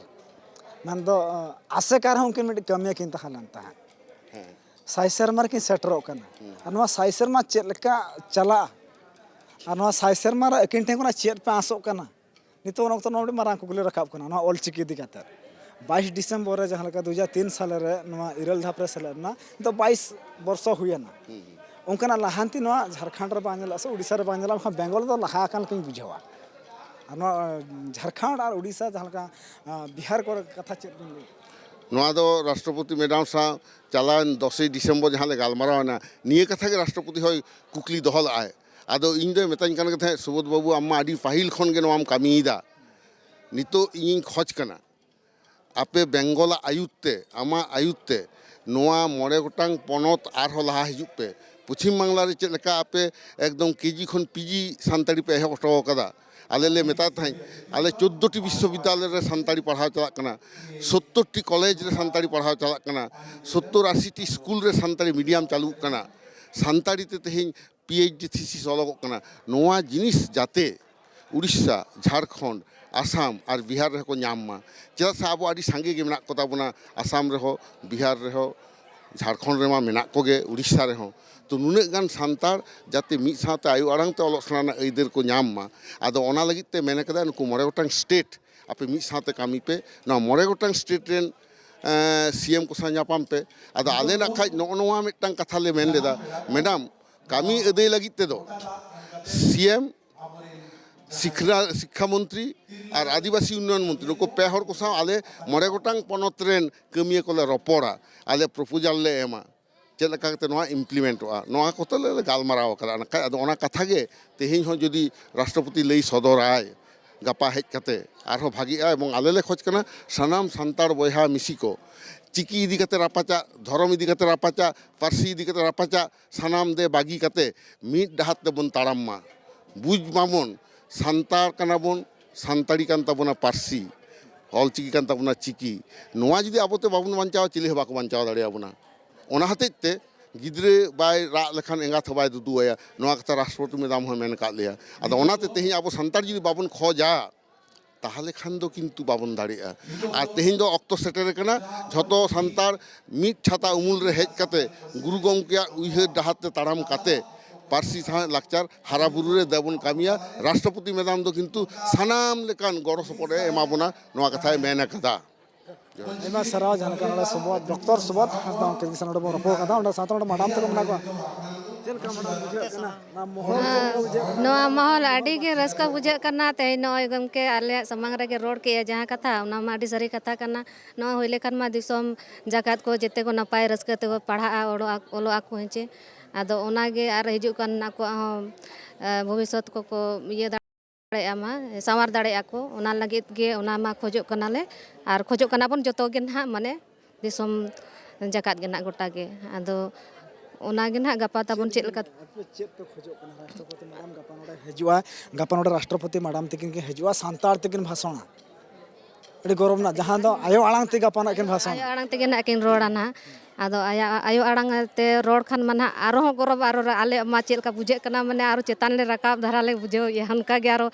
ᱢᱮᱱᱫᱚ, ᱟᱥᱮᱠᱟ ᱨᱮᱦᱚᱸ ᱩᱱᱠᱤᱱ ᱢᱤᱫᱴᱤᱡ ᱠᱟᱹᱢᱤᱭᱟᱹ ᱠᱤᱱ ᱛᱟᱦᱮᱸ ᱞᱮᱱ ᱛᱟᱦᱮᱸᱫ᱾ ᱦᱮᱸ᱾ ᱥᱟᱭ ᱥᱮᱨᱢᱟ ᱨᱮᱠᱤᱱ ᱥᱮᱴᱮᱨᱚᱜ ᱠᱟᱱᱟ᱾ ᱦᱩᱸ᱾ ᱟᱨ ᱱᱚᱣᱟ ᱥᱟᱭ ᱥᱮᱨᱢᱟ ᱪᱮᱫ ᱞᱮᱠᱟ ᱪᱟᱞᱟᱜᱼᱟ? ᱟᱨ ᱱᱚᱣᱟ ᱥᱟᱭ ᱥᱮᱨᱢᱟ ᱨᱮ ᱟᱹᱠᱤᱱ ᱴᱷᱮᱱ ᱠᱷᱚᱱᱟᱜ ᱪᱮᱫ ᱯᱮ ᱟᱸᱥᱚᱜ ᱠᱟᱱᱟ? ᱱᱤᱛᱚᱜ ᱚᱱᱟ ᱚᱠᱛᱚ ᱱᱚᱣᱟ ᱢᱤᱫᱴᱤᱡ ᱢᱟᱨᱟᱝ ᱠᱩᱠᱞᱤ ᱨᱟᱠᱟᱵ ᱠᱟᱱᱟ, ᱱᱚᱣᱟ ᱚᱞᱪᱤᱠᱤ ᱤᱫᱤ ᱠᱟᱛᱮ᱾ ᱵᱟᱭᱤᱥ ᱰᱤᱥᱮᱢᱵᱚᱨ ᱨᱮ ᱡᱟᱦᱟᱸ ᱞᱮᱠᱟ ᱫᱩ ᱦᱟᱡᱟᱨ ᱛᱤᱱ ᱥᱟᱞ ᱨᱮ ᱱᱚᱣᱟ ᱤᱨᱟᱹᱞ ᱫᱷᱟᱯ ᱨᱮ ᱥᱮᱞᱮᱫ ᱮᱱᱟ, ᱱᱤᱛᱚᱜ ᱵᱟᱭᱤᱥ ᱵᱚᱨᱥᱚ ᱦᱩᱭᱮᱱᱟ᱾ ᱦᱩᱸ, ᱦᱩᱸ᱾ ᱚᱱᱠᱟᱱᱟᱜ ᱞᱟᱦᱟᱱᱛᱤ ᱱᱚᱣᱟ ᱡᱷᱟᱲᱠᱷᱚᱸᱰ ᱨᱮ ᱵᱟᱝ ᱧᱮᱞᱚᱜᱼᱟ ᱥᱮ ᱩᱲᱤᱥᱥᱟ ᱨᱮ ᱵᱟᱝ ᱧᱮᱞᱚᱜᱼᱟ, ᱢᱮᱱᱠᱷᱟᱱ ᱵᱮᱝᱜᱚᱞ ᱫᱚ ᱞᱟᱦᱟ ᱟᱠᱟᱱ ᱞᱮᱠᱟᱧ ᱵᱩᱡᱷᱟᱹᱣᱟ᱾ ᱟᱨ ᱱᱚᱣᱟ, ᱡᱷᱟᱲᱠᱷᱚᱸᱰ ᱟᱨ ᱩᱲᱤᱥᱥᱟ ᱡᱟᱦᱟᱸ ᱞᱮᱠᱟ, ᱟᱸ, ᱵᱤᱦᱟᱨ ᱠᱚᱨᱮ ᱠᱟᱛᱷᱟ ᱪᱮᱫ ᱵᱤᱱ ᱞᱟᱹᱭᱟ? ᱱᱚᱣᱟ ᱫᱚ ᱨᱟᱥᱴᱨᱚᱯᱚᱛᱤ ᱢᱮᱰᱟᱢ ᱥᱟᱶ ᱪᱟᱞᱟᱣᱮᱱ ᱫᱚᱥᱮᱭ ᱰᱤᱥᱮᱢᱵᱚᱨ ᱡᱟᱦᱟᱸ ᱞᱮ ᱜᱟᱞᱢᱟᱨᱟᱣ ᱮᱱᱟ, ᱱᱤᱭᱟᱹ ᱠᱟᱛᱷᱟ ᱜᱮ ᱨᱟᱥᱴᱨᱚᱯᱚᱛᱤ ᱦᱚᱸᱭ ᱠᱩᱠᱞᱤ ᱫᱚᱦᱚ ᱞᱮᱫᱼᱟᱭ᱾ ᱟᱫᱚ ᱤᱧ ᱫᱚᱭ ᱢᱮᱛᱟᱧ ᱠᱟᱱ ᱜᱮ ᱛᱟᱦᱮᱸᱫ, "ᱥᱩᱵᱳᱫᱷ ᱵᱟᱹᱵᱩ, ᱟᱢ ᱢᱟ ᱟᱹᱰᱤ ᱯᱟᱹᱦᱤᱞ ᱠᱷᱚᱱ ᱜᱮ ᱱᱚᱣᱟᱢ ᱠᱟᱹᱢᱤᱭᱮᱫᱟ, ᱱᱤᱛᱚᱜ ᱤᱧᱤᱧ ᱠᱷᱚᱡᱽ ᱠᱟᱱᱟ, ᱟᱯᱮ ᱵᱮᱝᱜᱚᱞᱟᱜ ᱟᱭᱩᱨ ᱛᱮ, ᱟᱢᱟᱜ ᱟᱭᱩᱨ ᱛᱮ ᱱᱚᱣᱟ ᱢᱚᱬᱮ ᱜᱚᱴᱟᱝ ᱯᱚᱱᱚᱛ ᱟᱨᱦᱚᱸ ᱞᱟᱦᱟ ᱦᱤᱡᱩᱜ ᱯᱮ᱾ ᱯᱚᱪᱷᱤᱢ ᱵᱟᱝᱞᱟ ᱨᱮ ᱪᱮᱫ ᱞᱮᱠᱟ ᱟᱯᱮ ᱮᱠᱫᱚᱢ ᱠᱮᱡᱤ ᱠᱷᱚᱱ ᱯᱤᱡᱤ ᱥᱟᱱᱛᱟᱲᱤ ᱯᱮ ᱮᱦᱚᱵ ᱦᱚᱴᱚ ᱟᱠᱟᱫᱟ", ᱟᱞᱮ ᱞᱮ ᱢᱮᱛᱟᱭ ᱛᱟᱦᱮᱸᱫ, ᱟᱞᱮ ᱪᱳᱫᱽᱫᱳ ᱴᱤ ᱵᱤᱥᱥᱚᱵᱤᱫᱽᱫᱟᱞᱚᱭ ᱨᱮ ᱥᱟᱱᱛᱟᱲᱤ ᱯᱟᱲᱦᱟᱣ ᱪᱟᱞᱟᱜ ᱠᱟᱱᱟ, ᱥᱳᱛᱛᱳᱨ ᱴᱤ ᱠᱚᱞᱮᱡᱽ ᱨᱮ ᱥᱟᱱᱛᱟᱲᱤ ᱯᱟᱲᱦᱟᱣ ᱪᱟᱞᱟᱜ ᱠᱟᱱᱟ, ᱥᱳᱛᱛᱳᱨ ᱟᱥᱤ ᱴᱤ ᱥᱠᱩᱞ ᱨᱮ ᱥᱟᱱᱛᱟᱲᱤ ᱢᱤᱰᱤᱭᱟᱢ ᱪᱟᱹᱞᱩᱜ ᱠᱟᱱᱟ, ᱥᱟᱱᱛᱟᱲᱤ ᱛᱮ ᱛᱮᱦᱮᱧ ᱯᱤ ᱮᱭᱤᱪ ᱰᱤ ᱛᱷᱤᱥᱤᱥ ᱚᱞᱚᱜᱚᱜ ᱠᱟᱱᱟ᱾ ᱱᱚᱣᱟ ᱡᱤᱱᱤᱥ ᱡᱟᱛᱮ ᱩᱲᱤᱥᱥᱟ, ᱡᱷᱟᱲᱠᱷᱚᱸᱰ, ᱟᱥᱟᱢ ᱟᱨ ᱵᱤᱦᱟᱨ ᱨᱮᱦᱚᱸ ᱠᱚ ᱧᱟᱢ ᱢᱟ᱾ ᱪᱮᱫᱟᱜ ᱥᱮ ᱟᱵᱚ ᱟᱹᱰᱤ ᱥᱟᱸᱜᱮ ᱜᱮ ᱢᱮᱱᱟᱜ ᱠᱚᱛᱟ ᱵᱚᱱᱟ ᱟᱥᱟᱢ ᱨᱮᱦᱚᱸ, ᱵᱤᱦᱟᱨ ᱨᱮᱦᱚᱸ, ᱡᱷᱟᱲᱠᱷᱚᱸᱰ ᱨᱮᱢᱟ ᱢᱮᱱᱟᱜ ᱠᱚᱜᱮ, ᱩᱲᱤᱥᱥᱟ ᱨᱮᱦᱚᱸ᱾ ᱛᱚ ᱱᱩᱱᱟᱹᱜ ᱜᱟᱱ ᱥᱟᱱᱛᱟᱲ ᱡᱟᱛᱮ ᱢᱤᱫ ᱥᱟᱶᱛᱮ ᱟᱭᱳ ᱟᱲᱟᱝ ᱛᱮ ᱚᱞᱚᱜ ᱥᱮᱬᱟ ᱨᱮᱱᱟᱜ ᱟᱹᱭᱫᱟᱹᱨ ᱠᱚ ᱧᱟᱢ ᱢᱟ, ᱟᱫᱚ ᱚᱱᱟ ᱞᱟᱹᱜᱤᱫ ᱛᱮ ᱢᱮᱱ ᱠᱟᱫᱟ, ᱱᱩᱠᱩ ᱢᱚᱬᱮ ᱜᱚᱴᱟᱝ ᱥᱴᱮᱴ ᱟᱯᱮ ᱢᱤᱫ ᱥᱟᱶᱛᱮ ᱠᱟᱹᱢᱤ ᱯᱮ, ᱱᱚᱣᱟ ᱢᱚᱬᱮ ᱜᱚᱴᱟᱝ ᱥᱴᱮᱴ ᱨᱮᱱ ᱥᱤ ᱮᱢ ᱠᱚ ᱥᱟᱶ ᱧᱟᱯᱟᱢ ᱯᱮ᱾ ᱟᱫᱚ ᱟᱞᱮ ᱱᱟᱜ ᱠᱷᱟᱡ ᱱᱚᱜᱼᱚ ᱱᱚᱣᱟ ᱢᱤᱫᱴᱟᱝ ᱠᱟᱛᱷᱟ ᱞᱮ ᱢᱮᱱ ᱞᱮᱫᱟ, ᱢᱮᱰᱟᱢ, ᱠᱟᱹᱢᱤ ᱟᱹᱫᱟᱹᱭ ᱞᱟᱹᱜᱤᱫ ᱛᱮᱫᱚ ᱥᱤ ᱮᱢ, ᱥᱤᱠᱷᱨᱟ-, ᱥᱤᱠᱠᱷᱟ ᱢᱚᱱᱛᱨᱤ ᱟᱨ ᱟᱹᱫᱤᱵᱟᱹᱥᱤ ᱩᱱᱱᱚᱭᱚᱱ ᱢᱚᱱᱛᱨᱤ, ᱱᱩᱠᱩ ᱯᱮ ᱦᱚᱲ ᱠᱚ ᱥᱟᱶ ᱟᱞᱮ ᱢᱚᱬᱮ ᱜᱚᱴᱟᱝ ᱯᱚᱱᱚᱛ ᱨᱮᱱ ᱠᱟᱹᱢᱤᱭᱟᱹ ᱠᱚᱞᱮ ᱨᱚᱯᱚᱲᱟ, ᱟᱞᱮ ᱯᱨᱚᱯᱳᱡᱟᱞ ᱞᱮ ᱮᱢᱟ, ᱪᱮᱫ ᱞᱮᱠᱟ ᱠᱟᱛᱮ ᱱᱚᱣᱟ ᱤᱢᱯᱞᱤᱢᱮᱱᱴᱚᱜᱼᱟ, ᱱᱚᱣᱟ ᱠᱚᱛᱮ ᱞᱮ ᱜᱟᱞᱢᱟᱨᱟᱣ ᱟᱠᱟᱫᱟ᱾ ᱱᱟᱠᱷᱟᱡ ᱟᱫᱚ ᱚᱱᱟ ᱠᱟᱛᱷᱟ ᱜᱮ ᱛᱮᱦᱮᱧ ᱦᱚᱸ ᱡᱩᱫᱤ ᱨᱟᱥᱴᱨᱚᱯᱚᱛᱤ ᱞᱟᱹᱭ ᱥᱚᱫᱚᱨᱟᱭ, ᱜᱟᱯᱟ ᱦᱮᱡ ᱠᱟᱛᱮ ᱟᱨᱦᱚᱸ ᱵᱷᱟᱜᱤᱜᱼᱟ᱾ ᱮᱵᱚᱝ ᱟᱞᱮ ᱞᱮ ᱠᱷᱚᱡᱽ ᱠᱟᱱᱟ ᱥᱟᱱᱟᱢ ᱥᱟᱱᱛᱟᱲ ᱵᱚᱭᱦᱟ ᱢᱤᱥᱤ ᱠᱚ ᱪᱤᱠᱤ ᱤᱫᱤ ᱠᱟᱛᱮ ᱨᱟᱯᱟᱪᱟᱜ, ᱫᱷᱚᱨᱚᱢ ᱤᱫᱤ ᱠᱟᱛᱮ ᱨᱟᱯᱟᱪᱟᱜ, ᱯᱟᱹᱨᱥᱤ ᱤᱫᱤ ᱠᱟᱛᱮ ᱨᱟᱯᱟᱪᱟᱜ, ᱥᱟᱱᱟᱢ ᱫᱮ ᱵᱟᱹᱜᱤ ᱠᱟᱛᱮ ᱢᱤᱫ ᱰᱟᱦᱟᱨ ᱛᱮᱵᱚᱱ ᱛᱟᱲᱟᱢ ᱢᱟ᱾ ᱵᱩᱡᱽ ᱢᱟᱵᱚᱱ, ᱥᱟᱱᱛᱟᱲ ᱠᱟᱱᱟ ᱵᱚᱱ, ᱥᱟᱱᱛᱟᱲᱤ ᱠᱟᱱ ᱛᱟᱵᱚᱱᱟ ᱯᱟᱹᱨᱥᱤ, ᱚᱞᱪᱤᱠᱤ ᱠᱟᱱ ᱛᱟᱵᱚᱱᱟ ᱪᱤᱠᱤ᱾ ᱱᱚᱣᱟ ᱡᱩᱫᱤ ᱟᱵᱚ ᱛᱮ ᱵᱟᱵᱚᱱ ᱵᱟᱧᱪᱟᱣᱟ, ᱪᱤᱞᱤ ᱦᱚᱸ ᱵᱟᱠᱚ ᱵᱟᱧᱪᱟᱣ ᱫᱟᱲᱮᱭᱟᱵᱚᱱᱟ᱾ ᱚᱱᱟ ᱦᱚᱛᱮᱡ ᱛᱮ ᱜᱤᱫᱽᱨᱟᱹ ᱵᱟᱭ ᱨᱟᱜ ᱞᱮᱠᱷᱟᱱ ᱮᱸᱜᱟᱛ ᱦᱚᱸ ᱵᱟᱭ ᱫᱩᱫᱩ ᱟᱭᱟ, ᱱᱚᱣᱟ ᱠᱟᱛᱷᱟ ᱨᱟᱥᱴᱨᱚᱯᱚᱛᱤ ᱢᱮᱰᱟᱢ ᱦᱚᱸᱭ ᱢᱮᱱ ᱟᱠᱟᱫ ᱞᱮᱭᱟ᱾ ᱟᱫᱚ ᱚᱱᱟᱛᱮ ᱛᱮᱦᱮᱧ ᱟᱵᱚ ᱥᱟᱱᱛᱟᱲ ᱡᱩᱫᱤ ᱵᱟᱵᱚᱱ ᱠᱷᱚᱡᱟ, ᱛᱟᱦᱚᱞᱮ ᱠᱷᱟᱱ ᱫᱚ ᱠᱤᱱᱛᱩ ᱵᱟᱵᱚᱱ ᱫᱟᱲᱮᱭᱟᱜᱼᱟ᱾ ᱟᱨ ᱛᱮᱦᱮᱧ ᱫᱚ ᱚᱠᱛᱚ ᱥᱮᱴᱮᱨ ᱟᱠᱟᱱᱟ, ᱡᱷᱚᱛᱚ ᱥᱟᱱᱛᱟᱲ ᱢᱤᱫ ᱪᱷᱟᱛᱟ ᱩᱢᱩᱞ ᱨᱮ ᱦᱮᱡ ᱠᱟᱛᱮ, ᱜᱩᱨᱩ ᱜᱚᱢᱠᱮᱭᱟᱜ ᱩᱭᱦᱟᱹᱨ ᱰᱟᱦᱟᱨ ᱛᱮ ᱛᱟᱲᱟᱢ ᱠᱟᱛᱮ, ᱯᱟᱹᱨᱥᱤ, ᱥᱟᱶᱦᱮᱫ, ᱞᱟᱠᱪᱟᱨ ᱦᱟᱨᱟ ᱵᱩᱨᱩ ᱨᱮ ᱫᱮᱵᱚᱱ ᱠᱟᱹᱢᱤᱭᱟ᱾ ᱨᱟᱥᱴᱨᱚᱯᱚᱛᱤ ᱢᱮᱰᱟᱢ ᱫᱚ ᱠᱤᱱᱛᱩ ᱥᱟᱱᱟᱢ ᱞᱮᱠᱟᱱ ᱜᱚᱲᱚ ᱥᱚᱯᱚᱦᱚᱫ ᱮ ᱮᱢᱟ ᱵᱚᱱᱟ, ᱱᱚᱣᱟ ᱠᱟᱛᱷᱟᱭ ᱢᱮᱱ ᱟᱠᱟᱫᱟ᱾ ᱟᱭᱢᱟ ᱥᱟᱨᱦᱟᱣ᱾ ᱡᱟᱦᱟᱸ ᱞᱮᱠᱟ ᱱᱚᱰᱮ ᱥᱚᱵᱚᱫ, ᱰᱚᱠᱴᱚᱨ ᱥᱚᱵᱚᱫ ᱦᱟᱸᱥᱫᱟ ᱜᱚᱢᱠᱮ ᱛᱤᱠᱤᱱ ᱥᱟᱶ ᱱᱚᱰᱮ ᱵᱚᱱ ᱨᱚᱯᱚᱲ ᱠᱟᱫᱟ, ᱚᱸᱰᱮ ᱥᱟᱶᱛᱮ ᱱᱚᱰᱮ ᱢᱟᱰᱟᱢ ᱛᱟᱠᱚ ᱢᱮᱱᱟᱜ ᱠᱚᱣᱟ᱾ ᱪᱮᱫ ᱞᱮᱠᱟ ᱢᱟᱰᱟᱢ ᱵᱩᱡᱷᱟᱹᱜ ᱠᱟᱱᱟ? ᱱᱚᱣᱟ ᱢᱚᱦᱚᱞ ᱪᱮᱫ ᱞᱮᱠᱟ ᱵᱩᱡᱷᱟᱹᱜ ᱠᱟᱱᱟ? ᱱᱚᱣᱟ ᱢᱚᱦᱚᱞ ᱟᱹᱰᱤ ᱜᱮ ᱨᱟᱹᱥᱠᱟᱹ ᱵᱩᱡᱷᱟᱹᱜ ᱠᱟᱱᱟ᱾ ᱛᱮᱦᱮᱧ ᱱᱚᱜᱼᱚᱭ ᱜᱚᱢᱠᱮ ᱟᱞᱮᱭᱟᱜ ᱥᱟᱢᱟᱝ ᱨᱮᱜᱮ ᱨᱚᱲ ᱠᱮᱜᱼᱟ ᱡᱟᱦᱟᱸ ᱠᱟᱛᱷᱟ, ᱚᱱᱟ ᱢᱟ ᱟᱹᱰᱤ ᱥᱟᱹᱨᱤ ᱠᱟᱛᱷᱟ ᱠᱟᱱᱟ᱾ ᱱᱚᱣᱟ ᱦᱩᱭ ᱞᱮᱠᱷᱟᱱ ᱢᱟ ᱫᱤᱥᱚᱢ ᱡᱟᱠᱟᱛ ᱠᱚ ᱡᱮᱛᱮ ᱠᱚ ᱱᱟᱯᱟᱭ ᱨᱟᱹᱥᱠᱟᱹ ᱛᱮᱠᱚ ᱯᱟᱲᱦᱟᱜᱼᱟ, ᱚᱞᱚᱜ ᱟᱠ-, ᱚᱞᱚᱜ ᱟᱠᱚ ᱦᱮᱸᱪᱮ᱾ ᱟᱫᱚ ᱚᱱᱟᱜᱮ ᱟᱨ ᱦᱤᱡᱩᱜ ᱠᱟᱱ ᱟᱠᱚᱣᱟᱜ ᱦᱚᱸ, ᱮ, ᱵᱷᱚᱵᱤᱥᱥᱚᱛ ᱠᱚᱠᱚ ᱤᱭᱟᱹ ᱫᱟᱲᱮᱭᱟᱜᱼᱟ ᱢᱟ, ᱥᱟᱶᱟᱨ ᱫᱟᱲᱮᱭᱟᱜᱼᱟ ᱠᱚ, ᱚᱱᱟ ᱞᱟᱹᱜᱤᱫ ᱜᱮ ᱚᱱᱟ ᱢᱟ ᱠᱷᱚᱡᱚᱜ ᱠᱟᱱᱟᱞᱮ᱾ ᱟᱨ ᱠᱷᱚᱡᱚᱜ ᱠᱟᱱᱟ ᱵᱚᱱ ᱡᱚᱛᱚ ᱜᱮ ᱱᱟᱦᱟᱜ, ᱢᱟᱱᱮ ᱫᱤᱥᱚᱢ ᱡᱟᱠᱟᱛ ᱜᱮ ᱱᱟᱦᱟᱜ ᱜᱚᱴᱟ ᱜᱮ᱾ ᱟᱫᱚ ᱚᱱᱟ ᱜᱮ ᱱᱟᱦᱟᱜ ᱜᱟᱯᱟ ᱛᱟᱵᱚᱱ ᱪᱮᱫ ᱞᱮᱠᱟ᱾ ᱟᱯᱮ ᱪᱮᱫ ᱯᱮ ᱠᱷᱚᱡᱚᱜ ᱠᱟᱱᱟ? ᱨᱟᱥᱴᱨᱚᱯᱚᱛᱤ ᱢᱮᱰᱟᱢ ᱜᱟᱯᱟ ᱱᱚᱰᱮ ᱦᱤᱡᱩᱜᱼᱟ, ᱜᱟᱯᱟ ᱱᱚᱰᱮ ᱨᱟᱥᱴᱨᱚᱯᱚᱛᱤ ᱢᱮᱰᱟᱢ ᱛᱤᱠᱤᱱ ᱠᱤᱱ ᱦᱤᱡᱩᱜᱼᱟ, ᱥᱟᱱᱛᱟᱲ ᱛᱮᱠᱤᱱ ᱵᱷᱟᱥᱚᱬᱟ᱾ ᱟᱹᱰᱤ ᱜᱚᱨᱚᱵᱽ ᱨᱮᱱᱟᱜ, ᱡᱟᱦᱟᱸ ᱫᱚ ᱟᱭᱳ ᱟᱲᱟᱝ ᱛᱮᱜᱮ ᱟᱯᱟᱱ ᱟᱹᱠᱤᱱ ᱵᱷᱟᱥᱚᱱ᱾ ᱟᱭᱳ ᱟᱲᱟᱝ ᱛᱮᱜᱮ ᱱᱟᱜ ᱠᱤᱱ ᱨᱚᱲᱟ ᱱᱟᱦᱟᱜ᱾ ᱟᱫᱚ ᱟᱭᱟᱜ ᱟᱭᱳ ᱟᱲᱟᱝ ᱛᱮ ᱨᱚᱲ ᱠᱷᱟᱱ ᱢᱟ ᱱᱟᱦᱟᱜ ᱟᱨᱦᱚᱸ ᱜᱚᱨᱚᱵᱽ, ᱟᱨᱚ ᱟᱞᱮ ᱢᱟ ᱪᱮᱫ ᱞᱮᱠᱟ ᱵᱩᱡᱷᱟᱹᱜ ᱠᱟᱱᱟ, ᱢᱟᱱᱮ ᱟᱨᱚ ᱪᱮᱛᱟᱱ ᱞᱮ ᱨᱟᱠᱟᱵ ᱫᱷᱟᱨᱟ ᱞᱮ ᱵᱩᱡᱷᱟᱹᱣᱮᱫᱼᱟ᱾ ᱚᱱᱠᱟ ᱜᱮ ᱟᱨᱚ,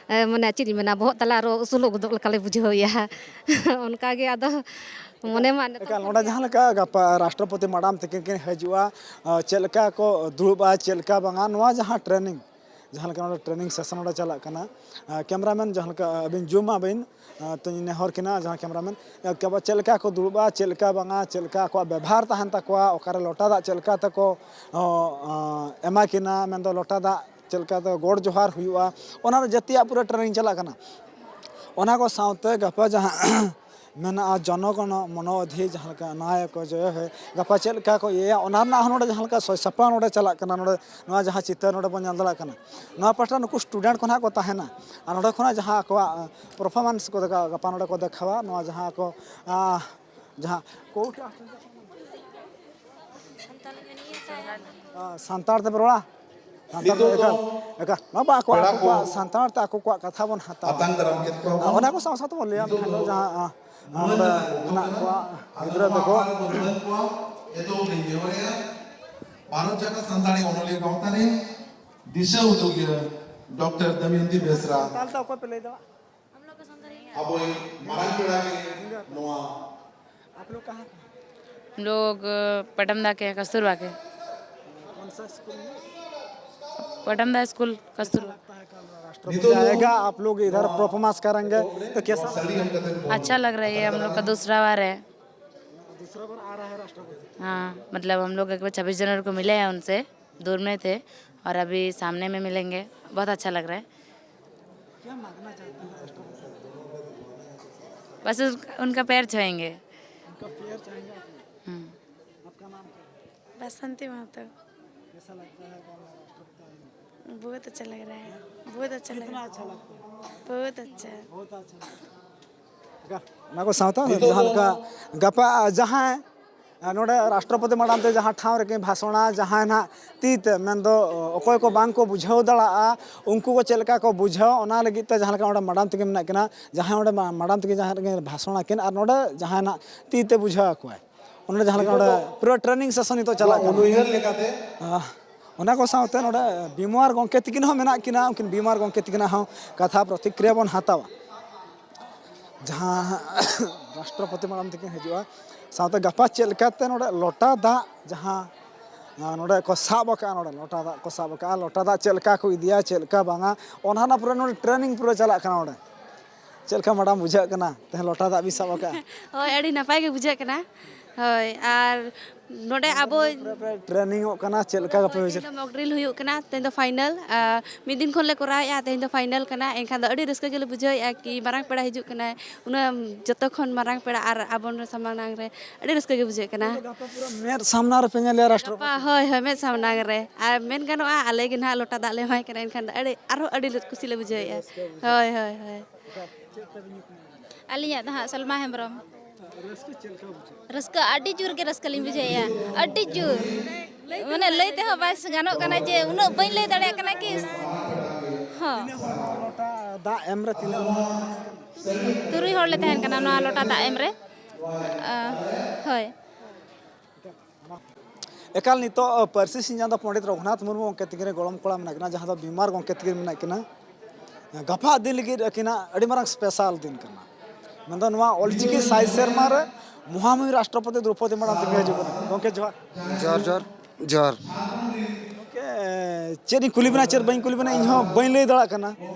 ᱮ, ᱢᱟᱱᱮ ᱪᱮᱫ ᱤᱧ ᱢᱮᱱᱟ, ᱵᱚᱦᱚᱜ ᱛᱟᱞᱟ ᱟᱨᱚ ᱩᱥᱩᱞᱚᱜ ᱜᱚᱫᱚᱜ ᱞᱮᱠᱟ ᱞᱮ ᱵᱩᱡᱷᱟᱹᱣᱮᱫᱼᱟ᱾ ᱚᱱᱠᱟ ᱜᱮ ᱟᱫᱚ ᱢᱚᱱᱮ ᱢᱟ ᱱᱤᱛᱚᱜ ᱮᱠᱟᱞ, ᱱᱚᱰᱮ ᱡᱟᱦᱟᱸ ᱞᱮᱠᱟ ᱜᱟᱯᱟ ᱨᱟᱥᱴᱨᱚᱯᱚᱛᱤ ᱢᱟᱰᱟᱢ ᱛᱤᱠᱤᱱ ᱠᱤᱱ ᱦᱤᱡᱩᱜᱼᱟ, ᱟ, ᱪᱮᱫ ᱞᱮᱠᱟ ᱠᱚ ᱫᱩᱲᱩᱵᱼᱟ, ᱪᱮᱫ ᱞᱮᱠᱟ ᱵᱟᱝᱟ, ᱱᱚᱣᱟ ᱡᱟᱦᱟᱸ ᱴᱨᱮᱱᱤᱝ, ᱡᱟᱦᱟᱸ ᱞᱮᱠᱟ ᱱᱚᱰᱮ ᱴᱨᱮᱱᱤᱝ ᱥᱮᱥᱚᱱ ᱱᱚᱰᱮ ᱪᱟᱞᱟᱜ ᱠᱟᱱᱟ, ᱟ, ᱠᱮᱢᱨᱟᱢᱮᱱ ᱡᱟᱦᱟᱸ ᱞᱮᱠᱟ ᱟᱹᱵᱤᱱ ᱡᱩᱢ ᱟᱵᱤᱱ, ᱟ, ᱛᱚᱧ ᱱᱮᱦᱚᱨ ᱠᱤᱱᱟ ᱡᱟᱦᱟᱸ ᱠᱮᱢᱨᱟᱢᱮᱱ, ᱟ, ᱪᱮᱫ ᱞᱮᱠᱟ ᱠᱚ ᱫᱩᱲᱩᱵᱼᱟ, ᱪᱮᱫ ᱞᱮᱠᱟ ᱵᱟᱝᱟ, ᱪᱮᱫ ᱞᱮᱠᱟ ᱟᱠᱚᱣᱟᱜ ᱵᱮᱵᱷᱟᱨ ᱛᱟᱦᱮᱱ ᱛᱟᱠᱚᱣᱟ, ᱚᱠᱟᱨᱮ ᱞᱚᱴᱟ ᱫᱟᱜ ᱪᱮᱫ ᱞᱮᱠᱟ ᱛᱮᱠᱚ, ᱚ, ᱟ, ᱮᱢᱟ ᱠᱤᱱᱟ, ᱢᱮᱱᱫᱚ ᱞᱚᱴᱟ ᱫᱟᱜ ᱪᱮᱫ ᱞᱮᱠᱟ ᱛᱮ ᱜᱚᱰ ᱡᱚᱦᱟᱨ ᱦᱩᱭᱩᱜᱼᱟ, ᱚᱱᱟ ᱨᱮ ᱡᱟᱹᱛᱤᱭᱟᱜ ᱯᱩᱨᱟᱹ ᱴᱨᱮᱱᱤᱝ ᱪᱟᱞᱟᱜ ᱠᱟᱱᱟ᱾ ᱚᱱᱟ ᱠᱚ ᱥᱟᱶᱛᱮ ᱜᱟᱯᱟ ᱡᱟᱦᱟᱸ ᱢᱮᱱᱟᱜᱼᱟ ᱡᱚᱱᱚᱜᱚᱱᱚ ᱢᱚᱱᱚ ᱚᱫᱷᱤ, ᱡᱟᱦᱟᱸ ᱞᱮᱠᱟ ᱱᱟᱭᱚᱠᱚ ᱡᱚᱭᱚ ᱦᱮ, ᱜᱟᱯᱟ ᱪᱮᱫ ᱞᱮᱠᱟ ᱠᱚ ᱤᱭᱟᱹᱭᱟ, ᱚᱱᱟ ᱨᱮᱱᱟᱜ ᱦᱚᱸ ᱱᱚᱰᱮ ᱡᱟᱦᱟᱸ ᱞᱮᱠᱟ ᱥᱟᱹᱡ ᱥᱟᱯᱲᱟᱣ ᱱᱚᱰᱮ ᱪᱟᱞᱟᱜ ᱠᱟᱱᱟ, ᱱᱚᱰᱮ ᱱᱚᱣᱟ ᱡᱟᱦᱟᱸ ᱪᱤᱛᱟᱹᱨ ᱱᱚᱰᱮ ᱵᱚᱱ ᱧᱮᱞ ᱫᱟᱲᱮᱭᱟᱜ ᱠᱟᱱᱟ, ᱱᱚᱣᱟ ᱯᱟᱦᱴᱟ ᱱᱩᱠᱩ ᱥᱴᱩᱰᱮᱱᱴ ᱠᱚ ᱱᱟᱦᱟᱜ ᱠᱚ ᱛᱟᱦᱮᱱᱟ ᱟᱨ ᱱᱚᱰᱮ ᱠᱷᱚᱱᱟᱜ ᱡᱟᱦᱟᱸ ᱟᱠᱚᱣᱟᱜ ᱯᱟᱨᱯᱷᱚᱨᱢᱮᱱᱥ ᱠᱚ ᱫᱮᱠᱷᱟᱣᱟ, ᱜᱟᱯᱟ ᱱᱚᱰᱮ ᱠᱚ ᱫᱮᱠᱷᱟᱣᱟ ᱱᱚᱣᱟ ᱡᱟᱦᱟᱸ ᱠᱚ, ᱟᱸ, ᱡᱟᱦᱟᱸ ᱠᱳᱨᱴ ᱥᱟᱱᱛᱟᱲ ᱛᱮᱯᱮ ᱨᱚᱲᱟ? ᱥᱟᱱᱛᱟᱲ ᱛᱮ ᱮᱠᱟᱞ, ᱮᱠᱟᱞ᱾ ᱱᱚᱣᱟ ᱵᱟ ᱟᱠᱚ, ᱟᱠᱚ ᱠᱚᱣᱟᱜ ᱥᱟᱱᱛᱟᱲ ᱛᱮ ᱟᱠᱚ ᱠᱚᱣᱟᱜ ᱠᱟᱛᱷᱟ ᱵᱚᱱ ᱦᱟᱛᱟᱣᱟ᱾ ᱟᱛᱟᱝ ᱫᱟᱨᱟᱢ ᱠᱮᱫ ᱠᱚᱣᱟ ᱵᱚᱱ᱾ ᱚᱱᱟ ᱠᱚ ᱥᱟᱶ ᱥᱟᱶ ᱛᱮᱵᱚᱱ ᱞᱟᱹᱭᱟ, ᱱᱤᱛᱚᱜ ᱢᱮᱱᱠᱷᱟᱱ ᱫᱚ ᱡᱟᱦᱟᱸ, ᱟ, ᱱᱚᱰᱮ ᱢᱮᱱᱟᱜ ᱠᱚᱣᱟ ᱜᱤᱫᱽᱨᱟᱹ ᱛᱟᱠᱚ᱾ ᱮᱛᱚᱦᱚᱵ ᱞᱤᱧ ᱱᱮᱦᱚᱨᱮᱜᱼᱟ᱾ ᱵᱷᱟᱨᱚᱛ ᱡᱟᱠᱟᱛ ᱥᱟᱱᱛᱟᱲᱤ ᱚᱱᱚᱞᱤᱭᱟᱹ ᱜᱟᱶᱛᱟ ᱨᱮᱱ ᱫᱤᱥᱟᱹ ᱩᱫᱩᱜᱤᱭᱟᱹ ᱰᱚᱠᱴᱚᱨ ᱫᱚᱢᱚᱭᱚᱱᱛᱤ ᱵᱮᱥᱨᱟ᱾ ᱥᱟᱱᱛᱟᱲ ᱛᱮ ᱚᱠᱚᱭ ᱯᱮ ᱞᱟᱹᱭ ᱫᱟ? ᱟᱵᱚᱭᱤᱡ ᱢᱟᱨᱟᱝ ᱯᱮᱲᱟ ᱜᱮ ᱱᱚᱣᱟ। आप लोग कहाँ के हैं? हम लोग, अ, पटमदा के हैं, कस्तूरबा के। कौन सा स्कूल में? पटमदा स्कूल, कैसा कस्तूरबा। लगता है कल राष्ट्रपति आएगा, आप लोग इधर परफॉर्मेंस करेंगे, तो कैसा लगता है? अच्छा लग रहा है, ये हम लोग का दूसरा बार है। दूसरा बार आ रहा है राष्ट्रपति। हाँ, मतलब हम लोग एक बार छब्बीस जनवरी को मिले हैं उनसे, दूर में थे, और अभी सामने में मिलेंगे। बहुत अच्छा लग रहा है। क्या मांगना चाहते हैं राष्ट्रपति से? बस उनका, उनका पैर छुएंगे। उनका पैर छुएंगे आप लोग? हम्म। आपका नाम क्या है? बसंती महतो। कैसा लगता है कल राष्ट्रपति आएंगे? बहुत अच्छा लग रहा है, बहुत अच्छा लग रहा है। कितना अच्छा लगता है? बहुत अच्छा। बहुत अच्छा लगता है। ᱚᱱᱟ ᱠᱚ ᱥᱟᱶᱛᱟ ᱡᱟᱦᱟᱸ ᱞᱮᱠᱟ ᱜᱟᱯᱟ ᱡᱟᱦᱟᱸᱭ ᱟᱨ ᱱᱚᱰᱮ ᱨᱟᱥᱴᱨᱚᱯᱚᱛᱤ ᱢᱟᱰᱟᱢ ᱛᱮ ᱡᱟᱦᱟᱸ ᱴᱷᱟᱶ ᱨᱮᱠᱤᱱ ᱵᱷᱟᱥᱚᱬᱟ, ᱡᱟᱦᱟᱸᱭ ᱱᱟᱦᱟᱜ ᱛᱤ ᱛᱮ, ᱢᱮᱱᱫᱚ ᱚᱠᱚᱭ ᱠᱚ ᱵᱟᱝ ᱠᱚ ᱵᱩᱡᱷᱟᱹᱣ ᱫᱟᱲᱮᱭᱟᱜᱼᱟ, ᱩᱱᱠᱩ ᱠᱚ ᱪᱮᱫ ᱞᱮᱠᱟ ᱠᱚ ᱵᱩᱡᱷᱟᱹᱣ, ᱚᱱᱟ ᱞᱟᱹᱜᱤᱫ ᱛᱮ ᱡᱟᱦᱟᱸ ᱞᱮᱠᱟ ᱚᱸᱰᱮ ᱢᱟᱰᱟᱢ ᱛᱟᱹᱠᱤᱱ ᱢᱮᱱᱟᱜ ᱠᱤᱱᱟ, ᱡᱟᱦᱟᱸᱭ ᱚᱸᱰᱮ ᱢᱟ-, ᱢᱟᱰᱟᱢ ᱛᱟᱹᱠᱤᱱ ᱡᱟᱦᱟᱸ ᱨᱮᱠᱤᱱ ᱵᱷᱟᱥᱚᱬ ᱟᱹᱠᱤᱱ, ᱟᱨ ᱱᱚᱰᱮ ᱡᱟᱦᱟᱸᱭ ᱱᱟᱦᱟᱜ ᱛᱤ ᱛᱮ ᱵᱩᱡᱷᱟᱹᱣ ᱟᱠᱚᱣᱟᱭ, ᱚᱱᱟ ᱡᱟᱦᱟᱸ ᱞᱮᱠᱟ ᱱᱤᱛᱚᱜ ᱚᱸᱰᱮ ᱫᱚ ᱯᱩᱨᱟᱹ training session ᱱᱤᱛᱚᱜ ᱪᱟᱞᱟᱜ ᱠᱟᱱᱟ᱾ ᱩᱭᱦᱟᱹᱨ ᱞᱮᱠᱟᱛᱮ ᱟᱦ, ᱚᱱᱟ ᱠᱚ ᱥᱟᱶᱛᱮ ᱱᱚᱰᱮ ᱵᱤᱢᱟᱨ ᱜᱚᱢᱠᱮ ᱛᱤᱠᱤᱱ ᱦᱚᱸ ᱢᱮᱱᱟᱜ ᱠᱤᱱᱟ, ᱩᱱᱠᱤᱱ ᱵᱤᱢᱟᱨ ᱜᱚᱢᱠᱮ ᱛᱤᱠᱤᱱᱟᱜ ᱦᱚᱸ ᱠᱟᱛᱷᱟ ᱯᱨᱚᱛᱤᱠᱨᱤᱭᱟ ᱵᱚᱱ ᱦᱟᱛᱟᱣᱟ᱾ ᱡᱟᱦᱟᱸ ᱨᱟᱥᱴᱨᱚᱯᱚᱛᱤ ᱢᱟᱰᱟᱢ ᱛᱤᱠᱤᱱ ᱦᱤᱡᱩᱜᱼᱟ, ᱥᱟᱶᱛᱮ ᱜᱟᱯᱟ ᱪᱮᱫ ᱞᱮᱠᱟᱛᱮ ᱱᱚᱰᱮ ᱞᱚᱴᱟ ᱫᱟᱜ ᱡᱟᱦᱟᱸ, ᱟᱸ, ᱱᱚᱰᱮ ᱠᱚ ᱥᱟᱵ ᱟᱠᱟᱫᱼᱟ, ᱱᱚᱰᱮ ᱞᱚᱴᱟ ᱫᱟᱜ ᱠᱚ ᱥᱟᱵ ᱟᱠᱟᱫᱼᱟ, ᱞᱚᱴᱟ ᱫᱟᱜ ᱪᱮᱫ ᱞᱮᱠᱟ ᱠᱚ ᱤᱫᱤᱭᱟ, ᱪᱮᱫ ᱞᱮᱠᱟ ᱵᱟᱝᱟ, ᱚᱱᱟ ᱨᱮᱱᱟᱜ ᱯᱩᱨᱟᱹ ᱱᱚᱰᱮ training ᱯᱩᱨᱟᱹ ᱪᱟᱞᱟᱜ ᱠᱟᱱᱟ᱾ ᱱᱚᱰᱮ ᱪᱮᱫ ᱞᱮᱠᱟ ᱢᱟᱰᱟᱢ ᱵᱩᱡᱷᱟᱹᱜ ᱠᱟᱱᱟ ᱛᱮᱦᱮᱧ ᱞᱚᱴᱟ ᱫᱟᱜ ᱵᱤᱱ ᱥᱟᱵ ᱟᱠᱟᱫᱼᱟ? ᱦᱳᱭ, ᱟᱹᱰᱤ ᱱᱟᱯᱟᱭ ᱜᱮ ᱵᱩᱡᱷᱟᱹᱜ ᱠᱟᱱᱟ᱾ ᱦᱳᱭ, ᱟᱨ ᱱᱚᱰᱮ ᱟᱵᱚ ᱯᱩᱨᱟᱹ ᱯᱮ training ᱚᱜ ᱠᱟᱱᱟ, ᱪᱮᱫ ᱞᱮᱠᱟ ᱠᱟᱯᱮ ᱵᱩᱡᱷᱟᱹᱣ? ᱛᱮᱦᱮᱧ ᱫᱚ mock drill ᱦᱩᱭᱩᱜ ᱠᱟᱱᱟ, ᱛᱮᱦᱮᱧ ᱫᱚ final, ᱟᱨ ᱢᱤᱫ ᱫᱤᱱ ᱠᱷᱚᱱ ᱞᱮ ᱠᱚᱨᱟᱣᱮᱫᱼᱟ, ᱛᱮᱦᱮᱧ ᱫᱚ final ᱠᱟᱱᱟ, ᱮᱱᱠᱷᱟᱱ ᱫᱚ ᱟᱹᱰᱤ ᱨᱟᱹᱥᱠᱟᱹ ᱜᱮᱞᱮ ᱵᱩᱡᱷᱟᱹᱣᱮᱫᱼᱟ ᱠᱤ ᱢᱟᱨᱟᱝ ᱯᱮᱲᱟ ᱦᱤᱡᱩᱜ ᱠᱟᱱᱟᱭ, ᱩᱱᱟᱹᱜ ᱡᱚᱛᱚ ᱠᱷᱚᱱ ᱢᱟᱨᱟᱝ ᱯᱮᱲᱟ ᱟᱨ ᱟᱵᱚ ᱱᱚᱰᱮ ᱥᱟᱢᱟᱝ ᱨᱮ ᱟᱹᱰᱤ ᱨᱟᱹᱥᱠᱟᱹ ᱜᱮ ᱵᱩᱡᱷᱟᱹᱜ ᱠᱟᱱᱟ᱾ ᱜᱟᱯᱟ ᱯᱩᱨᱟᱹ ᱢᱮᱫ ᱥᱟᱢᱱᱟ ᱨᱮᱯᱮ ᱧᱮᱞᱮᱭᱟ ᱨᱟᱥᱴᱨᱚᱯᱚᱛᱤ᱾ ᱜᱟᱯᱟ, ᱦᱳᱭ, ᱦᱳᱭ, ᱢᱮᱫ ᱥᱟᱢᱱᱟ ᱨᱮ᱾ ᱟᱨ ᱢᱮᱱ ᱜᱟᱱᱚᱜᱼᱟ, ᱟᱞᱮ ᱜᱮ ᱱᱟᱦᱟᱜ ᱞᱚᱴᱟ ᱫᱟᱜ ᱞᱮ ᱮᱢᱟᱭ ᱠᱟᱱᱟ, ᱮᱱᱠᱷᱟᱱ ᱫᱚ ᱟᱹᱰᱤ, ᱟᱨᱦᱚᱸ ᱟᱹᱰᱤ ᱠᱩᱥᱤ ᱞᱮ ᱵᱩᱡᱷᱟᱹᱣᱮᱫᱼᱟ᱾ ᱦᱳᱭ, ᱦᱳᱭ, ᱦᱳᱭ᱾ ᱟᱹᱞᱤᱧᱟᱜ ᱫᱚ ᱦᱟᱸᱜ ᱥᱚᱞᱢᱟ ᱦᱮᱢᱵᱨᱚᱢ᱾ ᱨᱟᱹᱥᱠᱟᱹ ᱟᱹᱰᱤ ᱡᱳᱨ ᱜᱮ ᱨᱟᱹᱥᱠᱟᱹ ᱞᱤᱧ ᱵᱩᱡᱷᱟᱹᱣᱮᱫᱼᱟ, ᱟᱹᱰᱤ ᱡᱳᱨ᱾ ᱢᱟᱱᱮ ᱞᱟᱹᱭ ᱛᱮᱦᱚᱸ ᱵᱟᱭ ᱜᱟᱱᱚᱜ ᱠᱟᱱᱟ ᱡᱮ ᱩᱱᱟᱹᱜ ᱵᱟᱹᱧ ᱞᱟᱹᱭ ᱫᱟᱲᱮᱭᱟᱜ ᱠᱟᱱᱟ ᱠᱤ᱾ ᱦᱚᱸ᱾ ᱛᱤᱱᱟᱹᱜ ᱦᱚᱲ ᱱᱚᱣᱟ ᱞᱚᱴᱟ ᱫᱟᱜ ᱮᱢ ᱨᱮ ᱛᱤᱱᱟᱹᱜ ᱦᱚᱲ? ᱛᱩᱨᱩᱭ ᱦᱚᱲ ᱞᱮ ᱛᱟᱦᱮᱱ ᱠᱟᱱᱟ ᱱᱚᱣᱟ ᱞᱚᱴᱟ ᱫᱟᱜ ᱮᱢ ᱨᱮ᱾ ᱟ, ᱦᱳᱭ᱾ ᱮᱠᱟᱞ ᱱᱤᱛᱚᱜ ᱯᱟᱹᱨᱥᱤ ᱥᱤᱧ ᱪᱟᱸᱫᱚ ᱯᱚᱸᱰᱤᱛ ᱨᱚᱜᱷᱩᱱᱟᱛᱷ ᱢᱩᱨᱢᱩ ᱜᱚᱢᱠᱮ ᱛᱤᱠᱤᱱ ᱨᱮ ᱜᱚᱲᱚᱢ ᱠᱚᱲᱟ ᱢᱮᱱᱟᱜ ᱠᱤᱱᱟ, ᱡᱟᱦᱟᱸ ᱫᱚ ᱵᱤᱢᱟᱨ ᱜᱚᱢᱠᱮ ᱛᱤᱠᱤᱱ ᱢᱮᱱᱟᱜ ᱠᱤᱱᱟ᱾ ᱜᱟᱯᱟ ᱫᱤᱱ ᱞᱟᱹᱜᱤᱫ ᱟᱹᱠᱤᱱᱟᱜ ᱟᱹᱰᱤ ᱢᱟᱨᱟᱝ special ᱫᱤᱱ ᱠᱟᱱᱟ᱾ ᱢᱮᱱᱫᱚ ᱱᱚᱣᱟ ᱚᱞᱪᱤᱠᱤ ᱥᱟᱭ ᱥᱮᱨᱢᱟ ᱨᱮ ᱢᱚᱦᱟᱢᱩᱦᱤ ᱨᱟᱥᱴᱨᱚᱯᱚᱛᱤ ᱫᱨᱚᱯᱚᱫᱤ ᱢᱟᱰᱟᱢ ᱛᱤᱠᱤᱱ ᱦᱤᱡᱩᱜ ᱠᱟᱱᱟ᱾ ᱜᱚᱢᱠᱮ ᱡᱚᱦᱟᱨ᱾ ᱡᱚᱦᱟᱨ, ᱡᱚᱦᱟᱨ, ᱡᱚᱦᱟᱨ᱾ ᱜᱚᱢᱠᱮ, ᱪᱮᱫ ᱤᱧ ᱠᱩᱞᱤ ᱵᱮᱱᱟ, ᱪᱮᱫ ᱵᱟᱹᱧ ᱠᱩᱞᱤ ᱵᱮᱱᱟ, ᱤᱧ ᱦᱚᱸ ᱵᱟᱹᱧ ᱞᱟᱹᱭ ᱫᱟᱲᱮᱭᱟᱜ ᱠᱟᱱᱟ᱾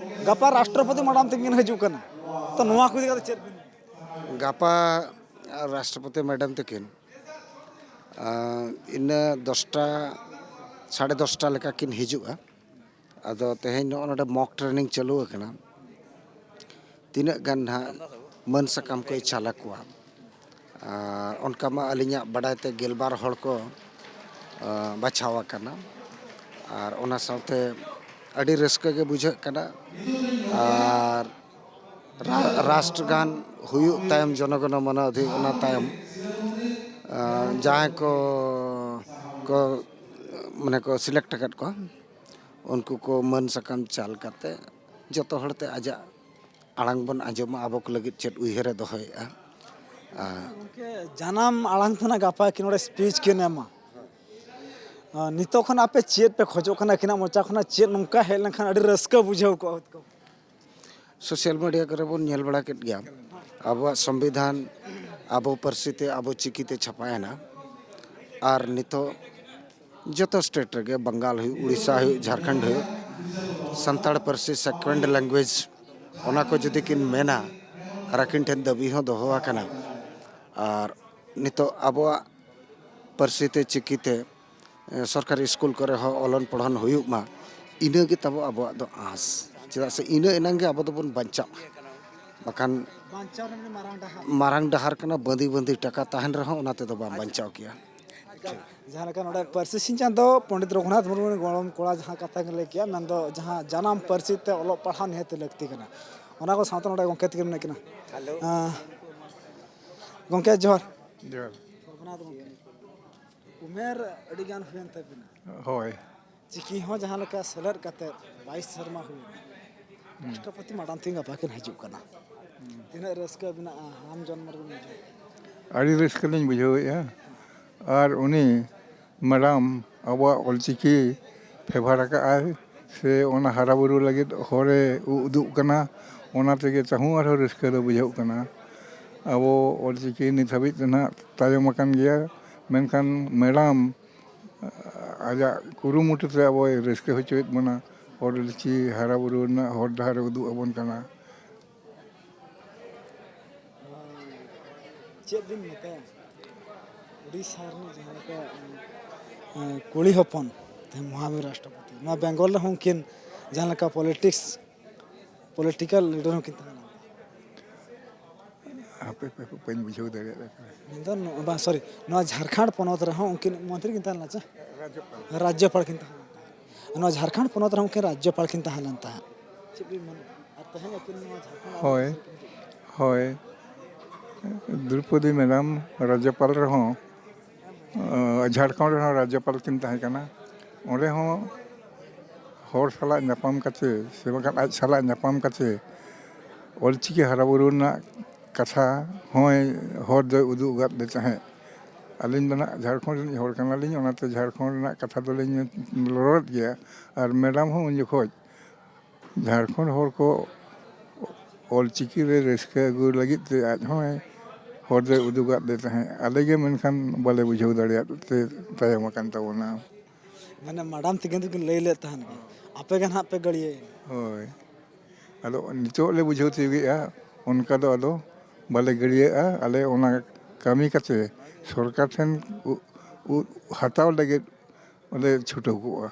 ᱜᱟᱯᱟ ᱨᱟᱥᱴᱨᱚᱯᱚᱛᱤ ᱢᱟᱰᱟᱢ ᱛᱤᱠᱤᱱ ᱦᱤᱡᱩᱜ ᱠᱟᱱᱟ, ᱛᱚ ᱱᱚᱣᱟ ᱠᱚ ᱤᱫᱤ ᱠᱟᱛᱮ ᱪᱮᱫ ᱵᱮᱱ ᱞᱟᱹᱭᱟ? ᱜᱟᱯᱟ ᱨᱟᱥᱴᱨᱚᱯᱚᱛᱤ ᱢᱮᱰᱟᱢ ᱛᱤᱠᱤᱱ, ᱟᱸ, ᱤᱱᱟᱹ ᱫᱚᱥᱴᱟ, ᱥᱟᱲᱮ ᱫᱚᱥᱴᱟ ᱞᱮᱠᱟ ᱠᱤᱱ ᱦᱤᱡᱩᱜᱼᱟ᱾ ᱟᱫᱚ ᱛᱮᱦᱮᱧ ᱱᱚᱜᱼᱚ ᱱᱚᱰᱮ mock training ᱪᱟᱹᱞᱩ ᱟᱠᱟᱱᱟ᱾ ᱛᱤᱱᱟᱹᱜ ᱜᱟᱱ ᱱᱟᱦᱟᱜ ᱢᱟᱹᱱ ᱥᱟᱠᱟᱢ ᱠᱚᱭ ᱪᱟᱞ ᱟᱠᱚᱣᱟ᱾ ᱟᱨ ᱚᱱᱠᱟ ᱢᱟ ᱟᱹᱞᱤᱧᱟᱜ ᱵᱟᱰᱟᱭ ᱛᱮ ᱜᱮᱞᱵᱟᱨ ᱦᱚᱲ ᱠᱚ, ᱟᱸ, ᱵᱟᱪᱷᱟᱣ ᱟᱠᱟᱱᱟ᱾ ᱟᱨ ᱚᱱᱟ ᱥᱟᱶᱛᱮ ᱟᱹᱰᱤ ᱨᱟᱹᱥᱠᱟᱹ ᱜᱮ ᱵᱩᱡᱷᱟᱹᱜ ᱠᱟᱱᱟ᱾ ᱟᱨ ᱨᱟ-, ᱨᱟᱥᱴᱨ ᱜᱟᱱ ᱦᱩᱭᱩᱜ ᱛᱟᱭᱚᱢ, ᱡᱚᱱᱚᱜᱚᱱᱚ ᱢᱚᱱᱚ ᱚᱫᱷᱤ, ᱚᱱᱟ ᱛᱟᱭᱚᱢ ᱟᱨ ᱡᱟᱦᱟᱸᱭ ᱠᱚ ᱠᱚ ᱢᱟᱱᱮ ᱠᱚ ᱥᱤᱞᱮᱠᱴ ᱟᱠᱟᱫ ᱠᱚᱣᱟ, ᱩᱱᱠᱩ ᱠᱚ ᱢᱟᱹᱱ ᱥᱟᱠᱟᱢ ᱪᱟᱞ ᱠᱟᱛᱮ ᱡᱚᱛᱚ ᱦᱚᱲᱛᱮ ᱟᱡᱟᱜ ᱟᱲᱟᱝ ᱵᱚᱱ ᱟᱸᱡᱚᱢᱟ, ᱟᱵᱚ ᱠᱚ ᱞᱟᱹᱜᱤᱫ ᱪᱮᱫ ᱩᱭᱦᱟᱹᱨᱮ ᱫᱚᱦᱚᱭᱮᱫᱼᱟ᱾ ᱟᱨ ᱜᱚᱢᱠᱮ, ᱡᱟᱱᱟᱢ ᱟᱲᱟᱝ ᱛᱮ ᱱᱟᱜ ᱜᱟᱯᱟ ᱠᱤᱱ ᱱᱚᱰᱮ ᱥᱯᱤᱪ ᱠᱤᱱ ᱮᱢᱟ᱾ ᱟᱨ ᱱᱤᱛᱚᱜ ᱠᱷᱚᱱ ᱟᱯᱮ ᱪᱮᱫ ᱯᱮ ᱠᱷᱚᱡᱚᱜ ᱠᱟᱱᱟ? ᱟᱹᱠᱤᱱᱟᱜ ᱢᱚᱪᱟ ᱠᱷᱚᱱᱟᱜ ᱪᱮᱫ ᱱᱚᱝᱠᱟ ᱦᱮᱡ ᱞᱮᱱᱠᱷᱟᱱ ᱟᱹᱰᱤ ᱨᱟᱹᱥᱠᱟᱹ ᱵᱩᱡᱷᱟᱹᱣ ᱠᱚᱜᱼᱟ? ᱥᱳᱥᱟᱞ ᱢᱤᱰᱤᱭᱟ ᱠᱚᱨᱮ ᱵᱚᱱ ᱧᱮᱞ ᱵᱟᱲᱟ ᱠᱮᱫ ᱜᱮᱭᱟ, ᱟᱵᱚᱣᱟᱜ ᱥᱚᱝᱵᱤᱫᱷᱟᱱ ᱟᱵᱚ ᱯᱟᱹᱨᱥᱤ ᱛᱮ, ᱟᱵᱚ ᱪᱤᱠᱤ ᱛᱮ ᱪᱷᱟᱯᱟᱭᱮᱱᱟ᱾ ᱟᱨ ᱱᱤᱛᱚᱜ ᱡᱚᱛᱚ ᱥᱴᱮᱴ ᱨᱮᱜᱮ, ᱵᱟᱝᱜᱟᱞ ᱦᱩᱭᱩᱜ, ᱩᱲᱤᱥᱥᱟ ᱦᱩᱭᱩᱜ, ᱡᱷᱟᱲᱠᱷᱚᱸᱰ ᱦᱩᱭᱩᱜ, ᱥᱟᱱᱛᱟᱲ ᱯᱟᱹᱨᱥᱤ ᱥᱮᱠᱮᱱᱰ ᱞᱮᱝᱜᱩᱭᱮᱡᱽ, ᱚᱱᱟ ᱠᱚ ᱡᱩᱫᱤ ᱠᱤᱱ ᱢᱮᱱᱟ, ᱟᱨ ᱟᱹᱠᱤᱱ ᱴᱷᱮᱱ ᱫᱟᱹᱵᱤ ᱦᱚᱸ ᱫᱚᱦᱚ ᱟᱠᱟᱱᱟ᱾ ᱟᱨ ᱱᱤᱛᱚᱜ ᱟᱵᱚᱣᱟᱜ ᱯᱟᱹᱨᱥᱤ ᱛᱮ, ᱪᱤᱠᱤ ᱛᱮ, ᱮ, ᱥᱚᱨᱠᱟᱨᱤ ᱥᱠᱩᱞ ᱠᱚᱨᱮ ᱦᱚᱸ ᱚᱞᱚᱱ ᱯᱚᱲᱦᱚᱱ ᱦᱩᱭᱩᱜ ᱢᱟ, ᱤᱱᱟᱹ ᱜᱮ ᱛᱟᱵᱚ ᱟᱵᱚᱣᱟᱜ ᱫᱚ ᱟᱸᱥ᱾ ᱪᱮᱫᱟᱜ ᱥᱮ ᱤᱱᱟᱹ ᱮᱱᱟᱝ ᱜᱮ ᱟᱵᱚ ᱫᱚᱵᱚᱱ ᱵᱟᱧᱪᱟᱜᱼᱟ, ᱵᱟᱠᱷᱟᱱ ᱵᱟᱧᱪᱟᱣ ᱨᱮᱱᱟᱜ ᱢᱟᱨᱟᱝ ᱰᱟᱦᱟᱨ᱾ ᱢᱟᱨᱟᱝ ᱰᱟᱦᱟᱨ ᱠᱟᱱᱟ᱾ ᱵᱟᱸᱫᱤ ᱵᱟᱸᱫᱤ ᱴᱟᱠᱟ ᱛᱟᱦᱮᱱ ᱨᱮᱦᱚᱸ ᱚᱱᱟ ᱛᱮᱫᱚ ᱵᱟᱢ ᱵᱟᱧᱪᱟᱣ ᱠᱮᱭᱟ᱾ ᱡᱟᱦᱟᱸ ᱞᱮᱠᱟ ᱱᱚᱰᱮ ᱯᱟᱹᱨᱥᱤ ᱥᱤᱧ ᱪᱟᱸᱫᱚ ᱯᱚᱱᱰᱤᱛ ᱨᱚᱜᱷᱩᱱᱟᱛᱷ ᱢᱩᱨᱢᱩ ᱨᱮᱱ ᱜᱚᱲᱚᱢ ᱠᱚᱲᱟ ᱡᱟᱦᱟᱸ ᱠᱟᱛᱷᱟ ᱠᱤᱱ ᱞᱟᱹᱭ ᱠᱮᱜᱼᱟ, ᱢᱮᱱᱫᱚ ᱡᱟᱦᱟᱸ ᱡᱟᱱᱟᱢ ᱯᱟᱹᱨᱥᱤ ᱛᱮ ᱚᱞᱚᱜ ᱯᱟᱲᱦᱟᱣ ᱱᱤᱦᱟᱹᱛ ᱞᱟᱹᱠᱛᱤ ᱠᱟᱱᱟ, ᱚᱱᱟ ᱠᱚ ᱥᱟᱶᱛᱮ ᱱᱚᱰᱮ ᱜᱚᱢᱠᱮ ᱛᱟᱹᱠᱤᱱ ᱢᱮᱱᱟᱜ ᱠᱤᱱᱟ᱾ ᱦᱮᱞᱳ᱾ ᱟᱸ, ᱜᱚᱢᱠᱮ ᱡᱚᱦᱟᱨ᱾ ᱡᱚᱦᱟᱨ᱾ ᱨᱚᱜᱷᱩᱱᱟᱛᱷ ᱜᱚᱢᱠᱮ, ᱩᱢᱮᱨ ᱟᱹᱰᱤ ᱜᱟᱱ ᱦᱩᱭᱮᱱ ᱛᱟᱵᱤᱱᱟ᱾ ᱦᱳᱭ᱾ ᱪᱤᱠᱤ ᱦᱚᱸ ᱡᱟᱦᱟᱸ ᱞᱮᱠᱟ ᱥᱮᱞᱮᱫ ᱠᱟᱛᱮ ᱵᱟᱭᱤᱥ ᱥᱮᱨᱢᱟ ᱦᱩᱭᱱᱟ᱾ ᱦᱩᱸ᱾ ᱨᱟᱥᱴᱨᱚᱯᱚᱛᱤ ᱢᱟᱰᱟᱝ ᱛᱮ ᱜᱟᱯᱟ ᱠᱤᱱ ᱦᱤᱡᱩᱜ ᱠᱟᱱᱟ᱾ ᱦᱩᱸ᱾ ᱛᱤᱱᱟᱹᱜ ᱨᱟᱹᱥᱠᱟᱹ ᱢᱮᱱᱟᱜᱼᱟ, ᱦᱟᱲᱟᱢ ᱡᱚᱱᱢᱚ ᱨᱮᱵᱤᱱ ᱵᱩᱡᱷᱟᱹᱣ? ᱟᱹᱰᱤ ᱨᱟᱹᱥᱠᱟᱹ ᱞᱤᱧ ᱵᱩᱡᱷᱟᱹᱣᱮᱫᱼᱟ᱾ ᱟᱨ ᱩᱱᱤ ᱢᱮᱰᱟᱢ ᱟᱵᱚᱣᱟᱜ ᱚᱞᱪᱤᱠᱤ ᱯᱷᱮᱵᱷᱟᱨ ᱟᱠᱟᱫᱼᱟᱭ, ᱥᱮ ᱚᱱᱟ ᱦᱟᱨᱟ ᱵᱩᱨᱩ ᱞᱟᱹᱜᱤᱫ ᱦᱚᱨᱮ ᱩᱫᱩᱜ ᱠᱟᱱᱟ, ᱚᱱᱟ ᱛᱮᱜᱮ ᱛᱟᱹᱦᱩ ᱟᱨᱦᱚᱸ ᱨᱟᱹᱥᱠᱟᱹ ᱫᱚ ᱵᱩᱡᱷᱟᱹᱜ ᱠᱟᱱᱟ᱾ ᱟᱵᱚ ᱚᱞᱪᱤᱠᱤ ᱱᱤᱛ ᱦᱟᱹᱵᱤᱡ ᱛᱮ ᱱᱟᱦᱟᱜ ᱛᱟᱭᱚᱢ ᱟᱠᱟᱱ ᱜᱮᱭᱟ, ᱢᱮᱱᱠᱷᱟᱱ ᱢᱮᱰᱟᱢ ᱟᱡᱟᱜ ᱠᱩᱨᱩᱢᱩᱴᱩ ᱛᱮ ᱟᱵᱚᱭ ᱨᱟᱹᱥᱠᱟᱹ ᱦᱚᱪᱚᱭᱮᱫ ᱵᱚᱱᱟ, ᱚᱞᱪᱤᱠᱤ ᱦᱟᱨᱟ ᱵᱩᱨᱩ ᱨᱮᱱᱟᱜ ᱦᱚᱨ ᱰᱟᱦᱟᱨᱮ ᱩᱫᱩᱜ ᱟᱵᱚᱱ ᱠᱟᱱᱟ᱾ ᱪᱮᱫ ᱵᱤᱱ ᱢᱮᱛᱟᱭᱟ? ᱩᱲᱤᱥᱥᱟ ᱨᱤᱱᱤᱡ ᱡᱟᱦᱟᱸ ᱞᱮᱠᱟ, ᱮᱸ, ᱠᱩᱲᱤ ᱦᱚᱯᱚᱱ, ᱛᱮᱦᱮᱧ ᱢᱚᱦᱟᱵᱤᱨ ᱨᱟᱥᱴᱨᱚᱯᱚᱛᱤ, ᱱᱚᱣᱟ ᱵᱮᱝᱜᱚᱞ ᱨᱮᱦᱚᱸ ᱩᱱᱠᱤᱱ ᱡᱟᱦᱟᱸ ᱞᱮᱠᱟ ᱯᱚᱞᱤᱴᱤᱠᱥ, ᱯᱚᱞᱤᱴᱤᱠᱟᱞ ᱞᱤᱰᱟᱨ ᱦᱚᱸ ᱠᱤᱱ ᱛᱟᱦᱮᱸ ᱞᱮᱱᱟ᱾ ᱦᱟᱯᱮ, ᱦᱟᱯᱮ, ᱦᱟᱯᱮ, ᱵᱟᱹᱧ ᱵᱩᱡᱷᱟᱹᱣ ᱫᱟᱲᱮᱭᱟᱜ ᱠᱟᱱᱟ᱾ ᱢᱮᱱᱫᱚ ᱱᱚ-, ᱵᱟᱝ, ᱥᱚᱨᱤ, ᱱᱚᱣᱟ ᱡᱷᱟᱲᱠᱷᱚᱸᱰ ᱯᱚᱱᱚᱛ ᱨᱮᱦᱚᱸ ᱩᱱᱠᱤᱱ ᱢᱚᱱᱛᱨᱤ ᱠᱤᱱ ᱛᱟᱦᱮᱸ ᱞᱮᱱᱟ ᱪᱮ? ᱨᱟᱡᱽᱡᱚᱯᱟᱞ᱾ ᱨᱟᱡᱽᱡᱚᱯᱟᱞ ᱠᱤᱱ ᱛᱟᱦᱮᱸ ᱞᱮᱱᱟ᱾ ᱱᱚᱣᱟ ᱡᱷᱟᱲᱠᱷᱚᱸᱰ ᱯᱚᱱᱚᱛ ᱨᱮᱦᱚᱸ ᱩᱱᱠᱤᱱ ᱨᱟᱡᱽᱡᱚᱯᱟᱞ ᱠᱤᱱ ᱛᱟᱦᱮᱸ ᱞᱮᱱ ᱛᱟᱦᱮᱸᱫ᱾ ᱪᱮᱫ ᱵᱤᱱ ᱢᱮᱱᱟ? ᱟᱨ ᱛᱮᱦᱮᱧ ᱟᱹᱠᱤᱱ ᱱᱚᱣᱟ ᱡᱷᱟᱲᱠᱷᱚᱸᱰ ᱟᱵᱚ ᱦᱳᱭ, ᱫᱤᱥᱚᱢ ᱨᱮᱠᱤᱱ ᱦᱤᱡᱩᱜ ᱠᱟᱱᱟ᱾ ᱦᱳᱭ᱾ ᱫᱨᱳᱯᱚᱫᱤ ᱢᱮᱰᱟᱢ ᱨᱟᱡᱽᱡᱚᱯᱟᱞ ᱨᱮᱦᱚᱸ ᱡᱷᱟᱲᱠᱷᱚᱸᱰ ᱨᱮᱦᱚᱸ ᱨᱟᱡᱽᱡᱚᱯᱟᱞ ᱠᱤᱱ ᱛᱟᱦᱮᱸ ᱠᱟᱱᱟ᱾ ᱚᱸᱰᱮ ᱦᱚᱸ ᱦᱚᱲ ᱥᱟᱞᱟᱜ ᱧᱟᱯᱟᱢ ᱠᱟᱛᱮ ᱥᱮ ᱵᱟᱝᱠᱷᱟᱱ ᱟᱡ ᱥᱟᱞᱟᱜ ᱧᱟᱯᱟᱢ ᱠᱟᱛᱮ ᱚᱞᱪᱤᱠᱤ ᱦᱟᱨᱟᱵᱩᱨᱩ ᱨᱮᱱᱟᱜ ᱠᱟᱛᱷᱟ ᱦᱚᱸᱭ ᱦᱚᱨ ᱫᱚᱭ ᱩᱫᱩᱜ ᱟᱠᱟᱫ ᱞᱮ ᱛᱟᱦᱮᱸᱫ᱾ ᱟᱹᱞᱤᱧ ᱫᱚ ᱱᱟᱜ ᱡᱷᱟᱲᱠᱷᱚᱸᱰ ᱨᱤᱱᱤᱡ ᱦᱚᱲ ᱠᱟᱱᱟᱞᱤᱧ, ᱚᱱᱟᱛᱮ ᱡᱷᱟᱲᱠᱷᱚᱸᱰ ᱨᱮᱱᱟᱜ ᱠᱟᱛᱷᱟ ᱫᱚᱞᱤᱧ ᱨᱚᱲᱮᱫ ᱜᱮᱭᱟ᱾ ᱟᱨ ᱢᱮᱰᱟᱢ ᱦᱚᱸ ᱩᱱ ᱡᱚᱠᱷᱚᱡ ᱡᱷᱟᱲᱠᱷᱚᱸᱰ ᱦᱚᱲ ᱠᱚ ᱚᱞᱪᱤᱠᱤ ᱨᱮ ᱨᱟᱹᱥᱠᱟᱹ ᱟᱹᱜᱩ ᱞᱟᱹᱜᱤᱫ ᱛᱮ ᱟᱡ ᱦᱚᱸᱭ ᱦᱚᱨ ᱫᱚᱭ ᱩᱫᱩᱜᱟᱫ ᱞᱮ ᱛᱟᱦᱮᱸᱫ᱾ ᱟᱞᱮ ᱜᱮ ᱢᱮᱱᱠᱷᱟᱱ ᱵᱟᱞᱮ ᱵᱩᱡᱷᱟᱹᱣ ᱫᱟᱲᱮᱭᱟᱫ ᱛᱮ ᱛᱟᱭᱚᱢ ᱟᱠᱟᱱ ᱛᱟᱵᱚᱱᱟ᱾ ᱢᱟᱱᱮ ᱢᱟᱰᱟᱢ ᱛᱤᱠᱤᱱ ᱫᱚᱠᱤᱱ ᱞᱟᱹᱭ ᱞᱮᱫ ᱛᱟᱦᱮᱱ ᱜᱮ, ᱟᱯᱮ ᱜᱮ ᱱᱟᱦᱟᱜ ᱯᱮ ᱜᱟᱹᱲᱭᱟᱹᱭᱮᱱᱟ᱾ ᱦᱳᱭ, ᱟᱫᱚ ᱱᱤᱛᱚᱜ ᱞᱮ ᱵᱩᱡᱷᱟᱹᱣ ᱛᱤᱭᱳᱜᱮᱜᱼᱟ, ᱚᱱᱠᱟ ᱫᱚ ᱟᱫᱚ ᱵᱟᱞᱮ ᱜᱟᱹᱲᱭᱟᱹᱜᱼᱟ᱾ ᱟᱞᱮ ᱚᱱᱟ ᱠᱟᱹᱢᱤ ᱠᱟᱛᱮ ᱥᱚᱨᱠᱟᱨ ᱴᱷᱮᱱ ᱩ-, ᱩ-, ᱦᱟᱛᱟᱣ ᱞᱟᱹᱜᱤᱫ ᱞᱮ ᱪᱷᱩᱴᱟᱹᱣ ᱠᱚᱜᱼᱟ᱾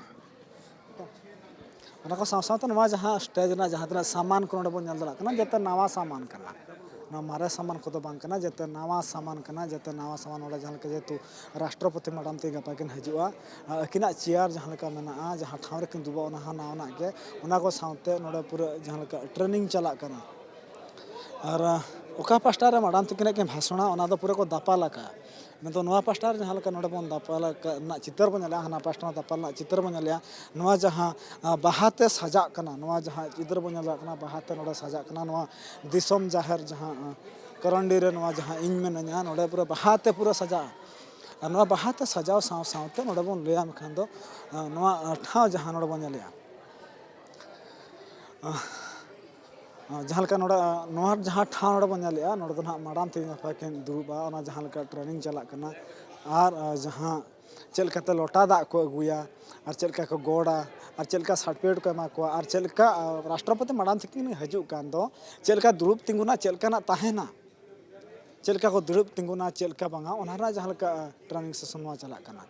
ᱚᱱᱟ ᱠᱚ ᱥᱟᱶ ᱥᱟᱶᱛᱮ ᱱᱚᱣᱟ ᱡᱟᱦᱟᱸ ᱥᱴᱮᱡᱽ ᱨᱮᱱᱟᱜ ᱡᱟᱦᱟᱸ ᱛᱤᱱᱟᱹᱜ ᱥᱟᱢᱟᱱ ᱠᱚ ᱱᱚᱰᱮ ᱵᱚᱱ ᱧᱮᱞ ᱫᱟᱲᱮᱭᱟᱜ ᱠᱟᱱᱟ, ᱡᱚᱛᱚ ᱱᱟᱣᱟ ᱥᱟᱢᱟᱱ ᱠᱟᱱᱟ᱾ ᱱᱚᱣᱟ ᱢᱟᱨᱮ ᱥᱟᱢᱟᱱ ᱠᱚᱫᱚ ᱵᱟᱝ ᱠᱟᱱᱟ, ᱡᱚᱛᱚ ᱱᱟᱣᱟ ᱥᱟᱢᱟᱱ ᱠᱟᱱᱟ, ᱡᱚᱛᱚ ᱱᱟᱣᱟ ᱥᱟᱢᱟᱱ᱾ ᱱᱚᱰᱮ ᱡᱟᱦᱟᱸ ᱞᱮᱠᱟ ᱡᱮᱦᱮᱛᱩ ᱨᱟᱥᱴᱨᱚᱯᱚᱛᱤ ᱢᱮᱰᱟᱢ ᱛᱤᱠᱤᱱ ᱜᱟᱯᱟ ᱠᱤᱱ ᱦᱤᱡᱩᱜᱼᱟ, ᱟᱹᱠᱤᱱᱟᱜ ᱪᱮᱭᱟᱨ ᱡᱟᱦᱟᱸ ᱞᱮᱠᱟ ᱢᱮᱱᱟᱜᱼᱟ, ᱡᱟᱦᱟᱸ ᱴᱷᱟᱶ ᱨᱮᱠᱤᱱ ᱫᱩᱲᱩᱵᱟ, ᱚᱱᱟ ᱦᱚᱸ ᱱᱟᱣᱟᱱᱟᱜ ᱜᱮ᱾ ᱚᱱᱟ ᱠᱚ ᱥᱟᱶᱛᱮ ᱱᱚᱰᱮ ᱯᱩᱨᱟᱹ ᱡᱟᱦᱟᱸ ᱞᱮᱠᱟ ᱴᱨᱮᱱᱤᱝ ᱪᱟᱞᱟᱜ ᱠᱟᱱᱟ, ᱟᱨ ᱚᱠᱟ ᱯᱟᱥᱴᱟ ᱨᱮ ᱢᱮᱰᱟᱢ ᱛᱤᱠᱤᱱᱟᱜ ᱠᱤᱱ ᱵᱷᱟᱥᱚᱬᱟ, ᱚᱱᱟ ᱫᱚ ᱯᱩᱨᱟᱹ ᱠᱚ ᱫᱟᱯᱟᱞ ᱟᱠᱟᱜᱼᱟ᱾ ᱢᱮᱱᱫᱚ ᱱᱚᱣᱟ ᱯᱟᱥᱴᱟ ᱨᱮ ᱡᱟᱦᱟᱸ ᱞᱮᱠᱟ ᱱᱚᱰᱮ ᱵᱚᱱ ᱫᱟᱯᱟᱞ ᱟᱠᱟᱫ ᱨᱮᱱᱟᱜ ᱪᱤᱛᱟᱹᱨ ᱵᱚᱱ ᱧᱮᱞᱮᱜᱼᱟ, ᱦᱟᱱᱟ ᱯᱟᱥᱴᱟ ᱨᱮ ᱫᱟᱯᱟᱞ ᱨᱮᱱᱟᱜ ᱪᱤᱛᱟᱹᱨ ᱵᱚᱱ ᱧᱮᱞᱮᱜᱼᱟ᱾ ᱱᱚᱣᱟ ᱡᱟᱦᱟᱸ, ᱟ, ᱵᱟᱦᱟᱛᱮ ᱥᱟᱡᱟᱜ ᱠᱟᱱᱟ, ᱱᱚᱣᱟ ᱡᱟᱦᱟᱸ ᱪᱤᱛᱟᱹᱨ ᱵᱚᱱ ᱧᱮᱞ ᱫᱟᱲᱮᱭᱟᱜ ᱠᱟᱱᱟ, ᱵᱟᱦᱟᱛᱮ ᱱᱚᱰᱮ ᱥᱟᱡᱟᱜ ᱠᱟᱱᱟ᱾ ᱱᱚᱣᱟ ᱫᱤᱥᱚᱢ ᱡᱟᱦᱮᱨ ᱡᱟᱦᱟᱸ, ᱟ, ᱠᱚᱨᱚᱱᱰᱤ ᱨᱮ ᱱᱚᱣᱟ ᱡᱟᱦᱟᱸ ᱤᱧ ᱢᱤᱱᱟᱹᱧᱟ, ᱱᱚᱰᱮ ᱯᱩᱨᱟᱹ ᱵᱟᱦᱟᱛᱮ ᱯᱩᱨᱟᱹ ᱥᱟᱡᱟᱜᱼᱟ᱾ ᱟᱨ ᱱᱚᱣᱟ ᱵᱟᱦᱟᱛᱮ ᱥᱟᱡᱟᱣ ᱥᱟᱶ ᱥᱟᱶᱛᱮ ᱱᱚᱰᱮ ᱵᱚᱱ ᱞᱟᱹᱭᱟᱢ ᱠᱷᱟᱱ ᱫᱚ, ᱟ, ᱱᱚᱣᱟ, ᱟ, ᱴᱷᱟᱶ ᱡᱟᱦᱟᱸ ᱱᱚᱰᱮ ᱵᱚᱱ ᱧᱮᱞᱮᱜᱼᱟ, ᱟ, ᱟ, ᱡᱟᱦᱟᱸ ᱞᱮᱠᱟ ᱱᱚᱰᱮ, ᱟ, ᱱᱚᱣᱟ ᱡᱟᱦᱟᱸ ᱴᱷᱟᱶ ᱱᱚᱰᱮ ᱵᱚᱱ ᱧᱮᱞᱮᱜᱼᱟ, ᱱᱚᱰᱮ ᱫᱚ ᱱᱟᱦᱟᱜ ᱢᱮᱰᱟᱢ ᱛᱤᱠᱤᱱ ᱜᱟᱯᱟ ᱠᱤᱱ ᱫᱩᱲᱩᱵᱼᱟ, ᱚᱱᱟ ᱡᱟᱦᱟᱸ ᱞᱮᱠᱟ ᱴᱨᱮᱱᱤᱝ ᱪᱟᱞᱟᱜ ᱠᱟᱱᱟ, ᱟᱨ, ᱟ, ᱡᱟᱦᱟᱸ ᱪᱮᱫ ᱞᱮᱠᱟᱛᱮ ᱞᱚᱴᱟ ᱫᱟᱜ ᱠᱚ ᱟᱹᱜᱩᱭᱟ, ᱟᱨ ᱪᱮᱫ ᱞᱮᱠᱟ ᱠᱚ ᱜᱚᱰᱟ, ᱟᱨ ᱪᱮᱫ ᱞᱮᱠᱟ ᱥᱟᱨᱴᱤᱯᱷᱤᱠᱮᱴ ᱠᱚ ᱮᱢᱟ ᱠᱚᱣᱟ, ᱟᱨ ᱪᱮᱫ ᱞᱮᱠᱟ, ᱟ, ᱨᱟᱥᱴᱨᱚᱯᱚᱛᱤ ᱢᱮᱰᱟᱢ ᱛᱤᱠᱤᱱ ᱦᱤᱡᱩᱜ ᱠᱟᱱ ᱫᱚ, ᱪᱮᱫ ᱞᱮᱠᱟ ᱫᱩᱲᱩᱵ ᱛᱤᱸᱜᱩᱱᱟ, ᱪᱮᱫ ᱞᱮᱠᱟᱱᱟᱜ ᱛᱟᱦᱮᱱᱟ, ᱪᱮᱫ ᱞᱮᱠᱟ ᱠᱚ ᱫᱩᱲᱩᱵ ᱛᱤᱸᱜᱩᱱᱟ, ᱪᱮᱫ ᱞᱮᱠᱟ ᱵᱟᱝᱟ, ᱚᱱᱟ ᱨᱮᱱᱟᱜ ᱡᱟᱦᱟᱸ ᱞᱮᱠᱟ, ᱟ, ᱴᱨᱮᱱᱤᱝ ᱥᱮᱥᱚᱱ ᱱᱚᱣᱟ ᱪᱟᱞᱟᱜ ᱠᱟᱱᱟ᱾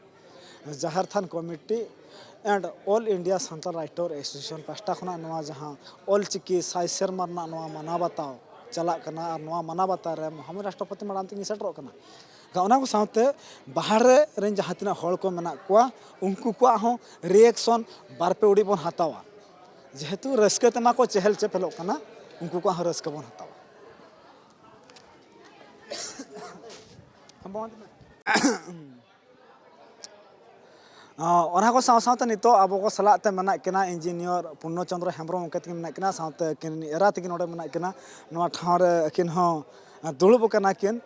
ᱡᱟᱦᱮᱨ ᱛᱷᱟᱱ committee and All India Santal Writer Association ᱯᱟᱦᱴᱟ ᱠᱷᱚᱱᱟᱜ ᱱᱚᱣᱟ ᱡᱟᱦᱟᱸ ᱚᱞ ᱪᱤᱠᱤ ᱥᱟᱭ ᱥᱮᱨᱢᱟ ᱨᱮᱱᱟᱜ ᱱᱚᱣᱟ ᱢᱟᱱᱟᱣ ᱵᱟᱛᱟᱣ ᱪᱟᱞᱟᱜ ᱠᱟᱱᱟ, ᱟᱨ ᱱᱚᱣᱟ ᱢᱟᱱᱟᱣ ᱵᱟᱛᱟᱣ ᱨᱮ ᱢᱚᱦᱟᱢᱟᱹᱭ ᱨᱟᱥᱴᱨᱚᱯᱚᱛᱤ ᱢᱮᱰᱟᱢ ᱛᱤᱠᱤᱱ ᱥᱮᱴᱮᱨᱚᱜ ᱠᱟᱱᱟ᱾ ᱚᱱᱟ ᱠᱚ ᱥᱟᱶᱛᱮ ᱵᱟᱦᱨᱮ ᱨᱮᱱ ᱡᱟᱦᱟᱸ ᱛᱤᱱᱟᱹᱜ ᱦᱚᱲ ᱠᱚ ᱢᱮᱱᱟᱜ ᱠᱚᱣᱟ, ᱩᱱᱠᱩ ᱠᱚᱣᱟᱜ ᱦᱚᱸ ᱨᱤᱭᱮᱠᱥᱚᱱ ᱵᱟᱨ ᱯᱮ ᱩᱰᱤᱡ ᱵᱚᱱ ᱦᱟᱛᱟᱣᱟ᱾ ᱡᱮᱦᱮᱛᱩ ᱨᱟᱹᱥᱠᱟᱹ ᱛᱮᱢᱟ ᱠᱚ ᱪᱮᱦᱮᱞ ᱪᱮᱯᱮᱞᱚᱜ ᱠᱟᱱᱟ, ᱩᱱᱠᱩ ᱠᱚᱣᱟᱜ ᱦᱚᱸ ᱨᱟᱹᱥᱠᱟᱹ ᱵᱚᱱ ᱦᱟᱛᱟᱣᱟ᱾ ᱵᱚᱱᱫ ᱢᱮ᱾ ᱚᱱᱟ ᱠᱚ ᱥᱟᱶ ᱥᱟᱶᱛᱮ ᱱᱤᱛᱚᱜ ᱟᱵᱚ ᱠᱚ ᱥᱟᱞᱟᱜ ᱛᱮ ᱢᱮᱱᱟᱜ ᱠᱤᱱᱟ ᱤᱧᱡᱤᱱᱤᱭᱟᱨ ᱯᱩᱨᱱᱚ ᱪᱚᱸᱫᱽᱨᱚ ᱦᱮᱢᱵᱨᱚᱢ ᱜᱚᱢᱠᱮ ᱛᱟᱹᱠᱤᱱ ᱢᱮᱱᱟᱜ ᱠᱤᱱᱟ, ᱥᱟᱶᱛᱮ ᱟᱹᱠᱤᱱ ᱮᱨᱟ ᱛᱟᱹᱠᱤᱱ ᱱᱚᱰᱮ ᱢᱮᱱᱟᱜ ᱠᱤᱱᱟ᱾ ᱱᱚᱣᱟ ᱴᱷᱟᱶ ᱨᱮ ᱟᱹᱠᱤᱱ ᱦᱚᱸ ᱫᱩᱲᱩᱵ ᱟᱠᱟᱱᱟ ᱠᱤᱱ,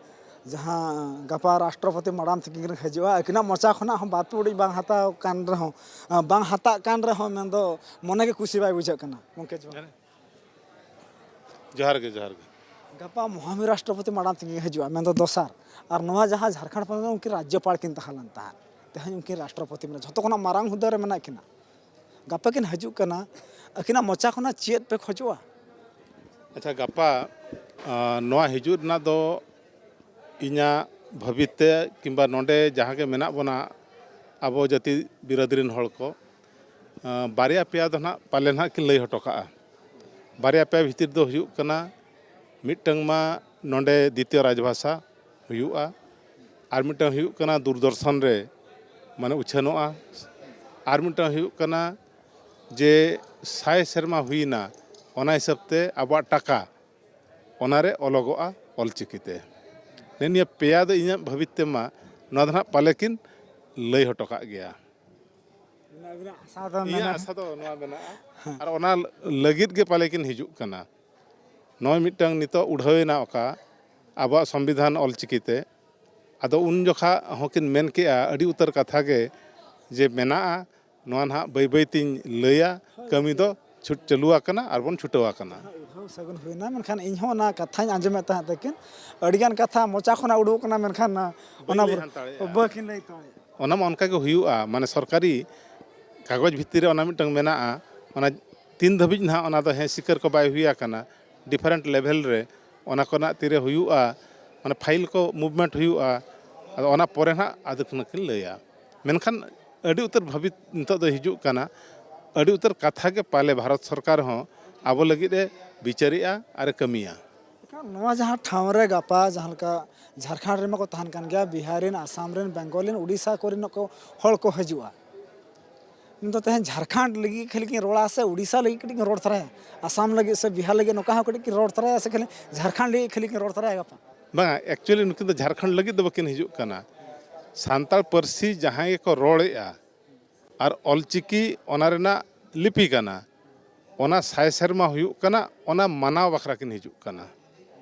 ᱡᱟᱦᱟᱸ ᱜᱟᱯᱟ ᱨᱟᱥᱴᱨᱚᱯᱚᱛᱤ ᱢᱟᱰᱟᱢ ᱛᱟᱹᱠᱤᱱ ᱠᱤᱱ ᱦᱤᱡᱩᱜᱼᱟ᱾ ᱟᱹᱠᱤᱱᱟᱜ ᱢᱚᱪᱟ ᱠᱷᱚᱱᱟᱜ ᱦᱚᱸ ᱵᱟᱨ ᱴᱩᱰᱤᱡ ᱵᱟᱝ ᱦᱟᱛᱟᱣ ᱠᱟᱱ ᱨᱮᱦᱚᱸ, ᱵᱟᱝ ᱦᱟᱛᱟᱜ ᱠᱟᱱ ᱨᱮᱦᱚᱸ, ᱢᱮᱱᱫᱚ ᱢᱚᱱᱮ ᱜᱮ ᱠᱩᱥᱤ ᱵᱟᱭ ᱵᱩᱡᱷᱟᱹᱜ ᱠᱟᱱᱟ᱾ ᱜᱚᱢᱠᱮ ᱡᱚᱦᱟᱨ᱾ ᱡᱚᱦᱟᱨ ᱜᱮ, ᱡᱚᱦᱟᱨ ᱜᱮ᱾ ᱜᱟᱯᱟ ᱢᱚᱦᱟᱢᱤ ᱨᱟᱥᱴᱨᱚᱯᱚᱛᱤ ᱢᱟᱰᱟᱢ ᱛᱟᱹᱠᱤᱱ ᱦᱤᱡᱩᱜᱼᱟ, ᱢᱮᱱᱫᱚ ᱫᱚᱥᱟᱨ᱾ ᱟᱨ ᱱᱚᱣᱟ ᱡᱟᱦᱟᱸ ᱡᱷᱟᱲᱠᱷᱚᱸᱰ ᱯᱚᱱᱚᱛ ᱨᱮ ᱩᱱᱠᱤᱱ ᱨᱟᱡᱽᱡᱚᱯᱟᱲ ᱠᱤᱱ ᱛᱟᱦᱮᱸ ᱞᱮᱱ ᱛᱟᱦᱮᱸᱫ, ᱛᱮᱦᱮᱧ ᱩᱱᱠᱤᱱ ᱨᱟᱥᱴᱨᱚᱯᱚᱛᱤ ᱢᱮᱱᱟᱜ, ᱡᱷᱚᱛᱚ ᱠᱷᱚᱱᱟᱜ ᱢᱟᱨᱟᱝ ᱦᱩᱫᱟᱹ ᱨᱮ ᱢᱮᱱᱟᱜ ᱠᱤᱱᱟ᱾ ᱜᱟᱯᱟ ᱠᱤᱱ ᱦᱤᱡᱩᱜ ᱠᱟᱱᱟ, ᱟᱹᱠᱤᱱᱟᱜ ᱢᱚᱪᱟ ᱠᱷᱚᱱᱟᱜ ᱪᱮᱫ ᱯᱮ ᱠᱷᱚᱡᱚᱜᱼᱟ? ᱟᱪᱪᱷᱟ, ᱜᱟᱯᱟ, ᱟᱸ, ᱱᱚᱣᱟ ᱦᱤᱡᱩᱜ ᱨᱮᱱᱟᱜ ᱫᱚ ᱤᱧᱟᱹᱜ ᱵᱷᱟᱹᱵᱤᱛ ᱛᱮ ᱠᱤᱝᱵᱟ ᱱᱚᱰᱮ ᱡᱟᱦᱟᱸ ᱜᱮ ᱢᱮᱱᱟᱜ ᱵᱚᱱᱟ ᱟᱵᱚ ᱡᱟᱹᱛᱤ ᱵᱤᱨᱟᱹᱫ ᱨᱮᱱ ᱦᱚᱲ ᱠᱚ, ᱟᱸ, ᱵᱟᱨᱭᱟ ᱯᱮᱭᱟ ᱫᱚ ᱱᱟᱦᱟᱜ ᱯᱟᱞᱮ ᱱᱟᱦᱟᱜ ᱠᱤᱱ ᱞᱟᱹᱭ ᱦᱚᱴᱚ ᱠᱟᱜᱼᱟ᱾ ᱵᱟᱨᱭᱟ ᱯᱮᱭᱟ ᱵᱷᱤᱛᱤᱨ ᱫᱚ ᱦᱩᱭᱩᱜ ᱠᱟᱱᱟ, ᱢᱤᱫᱴᱟᱝ ᱢᱟ ᱱᱚᱰᱮ ᱫᱤᱛᱤᱭᱚ ᱨᱟᱡᱽᱵᱷᱟᱥᱟ ᱦᱩᱭᱩᱜᱼᱟ, ᱟᱨ ᱢᱤᱫᱴᱟᱝ ᱦᱩᱭᱩᱜ ᱠᱟᱱᱟ ᱫᱩᱨᱫᱚᱨᱥᱚᱱ ᱨᱮ ᱢᱟᱱᱮ ᱩᱪᱷᱟᱹᱱᱚᱜᱼᱟ, ᱟᱨ ᱢᱤᱫᱴᱟᱝ ᱦᱩᱭᱩᱜ ᱠᱟᱱᱟ ᱡᱮ ᱥᱟᱭ ᱥᱮᱨᱢᱟ ᱦᱩᱭᱱᱟ, ᱚᱱᱟ ᱦᱤᱥᱟᱹᱵ ᱛᱮ ᱟᱵᱚᱣᱟᱜ ᱴᱟᱠᱟ ᱚᱱᱟᱨᱮ ᱚᱞᱚᱜᱚᱜᱼᱟ ᱚᱞᱪᱤᱠᱤ ᱛᱮ᱾ ᱱᱮᱜᱼᱮ ᱱᱤᱭᱟᱹ ᱯᱮᱭᱟ ᱫᱚ ᱤᱧᱟᱹᱜ ᱵᱷᱟᱹᱵᱤᱛ ᱛᱮᱢᱟ ᱱᱚᱣᱟ ᱫᱚ ᱱᱟᱦᱟᱜ ᱯᱟᱞᱮ ᱠᱤᱱ ᱞᱟᱹᱭ ᱦᱚᱴᱚ ᱠᱟᱜ ᱜᱮᱭᱟ᱾ ᱢᱟᱱᱮ ᱟᱹᱵᱤᱱᱟᱜ ᱟᱥᱟ ᱫᱚ ᱤᱧᱟᱹᱜ ᱢᱮᱱᱟᱜᱼᱟ᱾ ᱟᱥᱟ ᱫᱚ ᱱᱚᱣᱟ ᱢᱮᱱᱟᱜᱼᱟ᱾ ᱟᱨ ᱚᱱᱟ ᱞᱟᱹᱜᱤᱫ ᱜᱮ ᱯᱟᱞᱮ ᱠᱤᱱ ᱦᱤᱡᱩᱜ ᱠᱟᱱᱟ᱾ ᱱᱚᱜᱼᱚᱭ ᱢᱤᱫᱴᱟᱝ ᱱᱤᱛᱚᱜ ᱩᱰᱷᱟᱹᱣ ᱮᱱᱟ ᱚᱠᱟ ᱟᱵᱚᱣᱟᱜ ᱥᱚᱝᱵᱤᱫᱷᱟᱱ ᱚᱞᱪᱤᱠᱤ ᱛᱮ, ᱟᱫᱚ ᱩᱱ ᱡᱚᱠᱷᱟ ᱦᱚᱸᱠᱤᱱ ᱢᱮᱱ ᱠᱮᱜᱼᱟ ᱟᱹᱰᱤ ᱩᱛᱟᱹᱨ ᱠᱟᱛᱷᱟ ᱜᱮ ᱡᱮ ᱢᱮᱱᱟᱜᱼᱟ, ᱱᱚᱣᱟ ᱱᱟᱦᱟᱜ ᱵᱟᱹᱭ ᱵᱟᱹᱭ ᱛᱤᱧ ᱞᱟᱹᱭᱟ᱾ ᱠᱟᱹᱢᱤ ᱫᱚ ᱪᱷᱩᱴ ᱪᱟᱹᱞᱩ ᱟᱠᱟᱱᱟ ᱟᱨ ᱵᱚᱱ ᱪᱷᱩᱴᱟᱹᱣ ᱟᱠᱟᱱᱟ᱾ ᱩᱰᱷᱟᱹᱣ ᱥᱟᱹᱜᱩᱱ ᱦᱩᱭᱱᱟ, ᱢᱮᱱᱠᱷᱟᱱ ᱤᱧ ᱦᱚᱸ ᱚᱱᱟ ᱠᱟᱛᱷᱟᱧ ᱟᱸᱡᱚᱢᱮᱫ ᱛᱟᱦᱮᱸᱫ ᱛᱟᱹᱠᱤᱱ, ᱟᱹᱰᱤᱜᱟᱱ ᱠᱟᱛᱷᱟ ᱢᱚᱪᱟ ᱠᱷᱚᱱᱟᱜ ᱩᱰᱩᱠ ᱠᱟᱱᱟ, ᱢᱮᱱᱠᱷᱟᱱ ᱵᱟᱹᱧ ᱚᱱᱟ ᱞᱟᱹᱭ ᱵᱩ-, ᱦᱟᱛᱟᱲᱮᱜᱼᱟ᱾ ᱵᱟᱹᱠᱤᱱ ᱞᱟᱹᱭ ᱛᱟᱦᱮᱸᱫ᱾ ᱚᱱᱟ ᱢᱟ ᱚᱱᱠᱟ ᱜᱮ ᱦᱩᱭᱩᱜᱼᱟ, ᱢᱟᱱᱮ ᱥᱚᱨᱠᱟᱨᱤ ᱠᱟᱜᱚᱡᱽ ᱵᱷᱤᱛᱤᱨ ᱨᱮ ᱚᱱᱟ ᱢᱤᱫᱴᱟᱝ ᱢᱮᱱᱟᱜᱼᱟ, ᱚᱱᱟ ᱛᱤᱱ ᱫᱷᱟᱹᱵᱤᱡ ᱱᱟᱦᱟᱜ ᱚᱱᱟ ᱫᱚ ᱦᱮᱸ ᱥᱤᱠᱟᱹᱨ ᱠᱚ ᱵᱟᱭ ᱦᱩᱭ ᱟᱠᱟᱱᱟ, different level ᱨᱮ ᱚᱱᱟ ᱠᱚᱨᱮᱱᱟᱜ ᱛᱤᱨᱮ ᱦᱩᱭᱩᱜᱼᱟ, ᱢᱟᱱᱮ file ᱠᱚ movement ᱦᱩᱭᱩᱜᱼᱟ, ᱟᱫᱚ ᱚᱱᱟ ᱯᱚᱨᱮ ᱱᱟᱦᱟᱜ ᱟᱫᱚ ᱠᱷᱟᱱ ᱠᱤᱱ ᱞᱟᱹᱭᱟ᱾ ᱢᱮᱱᱠᱷᱟᱱ ᱟᱹᱰᱤ ᱩᱛᱟᱹᱨ ᱵᱷᱟᱹᱵᱤᱛ ᱱᱤᱛᱚᱜ ᱫᱚ ᱦᱤᱡᱩᱜ ᱠᱟᱱᱟ, ᱟᱹᱰᱤ ᱩᱛᱟᱹᱨ ᱠᱟᱛᱷᱟ ᱜᱮ ᱯᱟᱞᱮ ᱵᱷᱟᱨᱚᱛ ᱥᱚᱨᱠᱟᱨ ᱦᱚᱸ ᱟᱵᱚ ᱞᱟᱹᱜᱤᱫ ᱮ ᱵᱤᱪᱟᱹᱨᱮᱜᱼᱟ ᱟᱨ ᱮ ᱠᱟᱹᱢᱤᱭᱟ᱾ ᱱᱚᱣᱟ ᱡᱟᱦᱟᱸ ᱴᱷᱟᱶ ᱨᱮ ᱜᱟᱯᱟ ᱡᱟᱦᱟᱸ ᱞᱮᱠᱟ ᱡᱷᱟᱲᱠᱷᱚᱸᱰ ᱨᱮᱢᱟ ᱠᱚ ᱛᱟᱦᱮᱱ ᱠᱟᱱ ᱜᱮᱭᱟ, ᱵᱤᱦᱟᱨ ᱨᱮᱱ, ᱟᱥᱟᱢ ᱨᱮᱱ, ᱵᱮᱝᱜᱚᱞ ᱨᱮᱱ, ᱩᱲᱤᱥᱥᱟ ᱠᱚᱨᱮᱱ ᱠᱚ ᱦᱚᱲ ᱠᱚ ᱦᱤᱡᱩᱜᱼᱟ, ᱢᱮᱱᱫᱚ ᱛᱮᱦᱮᱧ ᱡᱷᱟᱲᱠᱷᱚᱸᱰ ᱞᱟᱹᱜᱤᱫ ᱠᱷᱟᱹᱞᱤ ᱠᱤᱱ ᱨᱚᱲᱟ ᱥᱮ ᱩᱲᱤᱥᱥᱟ ᱞᱟᱹᱜᱤᱫ ᱠᱟᱹᱴᱤᱡ ᱠᱤᱱ ᱨᱚᱲ ᱛᱚᱨᱟᱭᱟ, ᱟᱥᱟᱢ ᱞᱟᱹᱜᱤᱫ ᱥᱮ ᱵᱤᱦᱟᱨ ᱞᱟᱹᱜᱤᱫ ᱱᱚᱝᱠᱟ ᱦᱚᱸ ᱠᱟᱹᱴᱤᱡ ᱠᱤᱱ ᱨᱚᱲ ᱛᱚᱨᱟᱭᱟ ᱥᱮ ᱠᱷᱟᱹᱞᱤ ᱡᱷᱟᱲᱠᱷᱚᱸᱰ ᱞᱟᱹᱜᱤᱫ ᱠᱷᱟᱹᱞᱤ ᱠᱤᱱ ᱨᱚᱲ ᱛᱚᱨᱟᱭᱟ ᱜᱟᱯᱟ? ᱵᱟᱝᱟ, actually ᱱᱩᱠᱤᱱ ᱫᱚ ᱡᱷᱟᱲᱠᱷᱚᱸᱰ ᱞᱟᱹᱜᱤᱫ ᱫᱚ ᱵᱟᱹᱠᱤᱱ ᱦᱤᱡᱩᱜ ᱠᱟᱱᱟ᱾ ᱥᱟᱱᱛᱟᱲ ᱯᱟᱹᱨᱥᱤ ᱡᱟᱦᱟᱸᱭ ᱜᱮᱠᱚ ᱨᱚᱲᱮᱫᱼᱟ, ᱟᱨ ᱚᱞᱪᱤᱠᱤ ᱚᱱᱟ ᱨᱮᱱᱟᱜ ᱞᱤᱯᱤ ᱠᱟᱱᱟ᱾ ᱚᱱᱟ ᱥᱟᱭ ᱥᱮᱨᱢᱟ ᱦᱩᱭᱩᱜ ᱠᱟᱱᱟ, ᱚᱱᱟ ᱢᱟᱱᱟᱣ ᱵᱟᱠᱷᱨᱟ ᱠᱤᱱ ᱦᱤᱡᱩᱜ ᱠᱟᱱᱟ᱾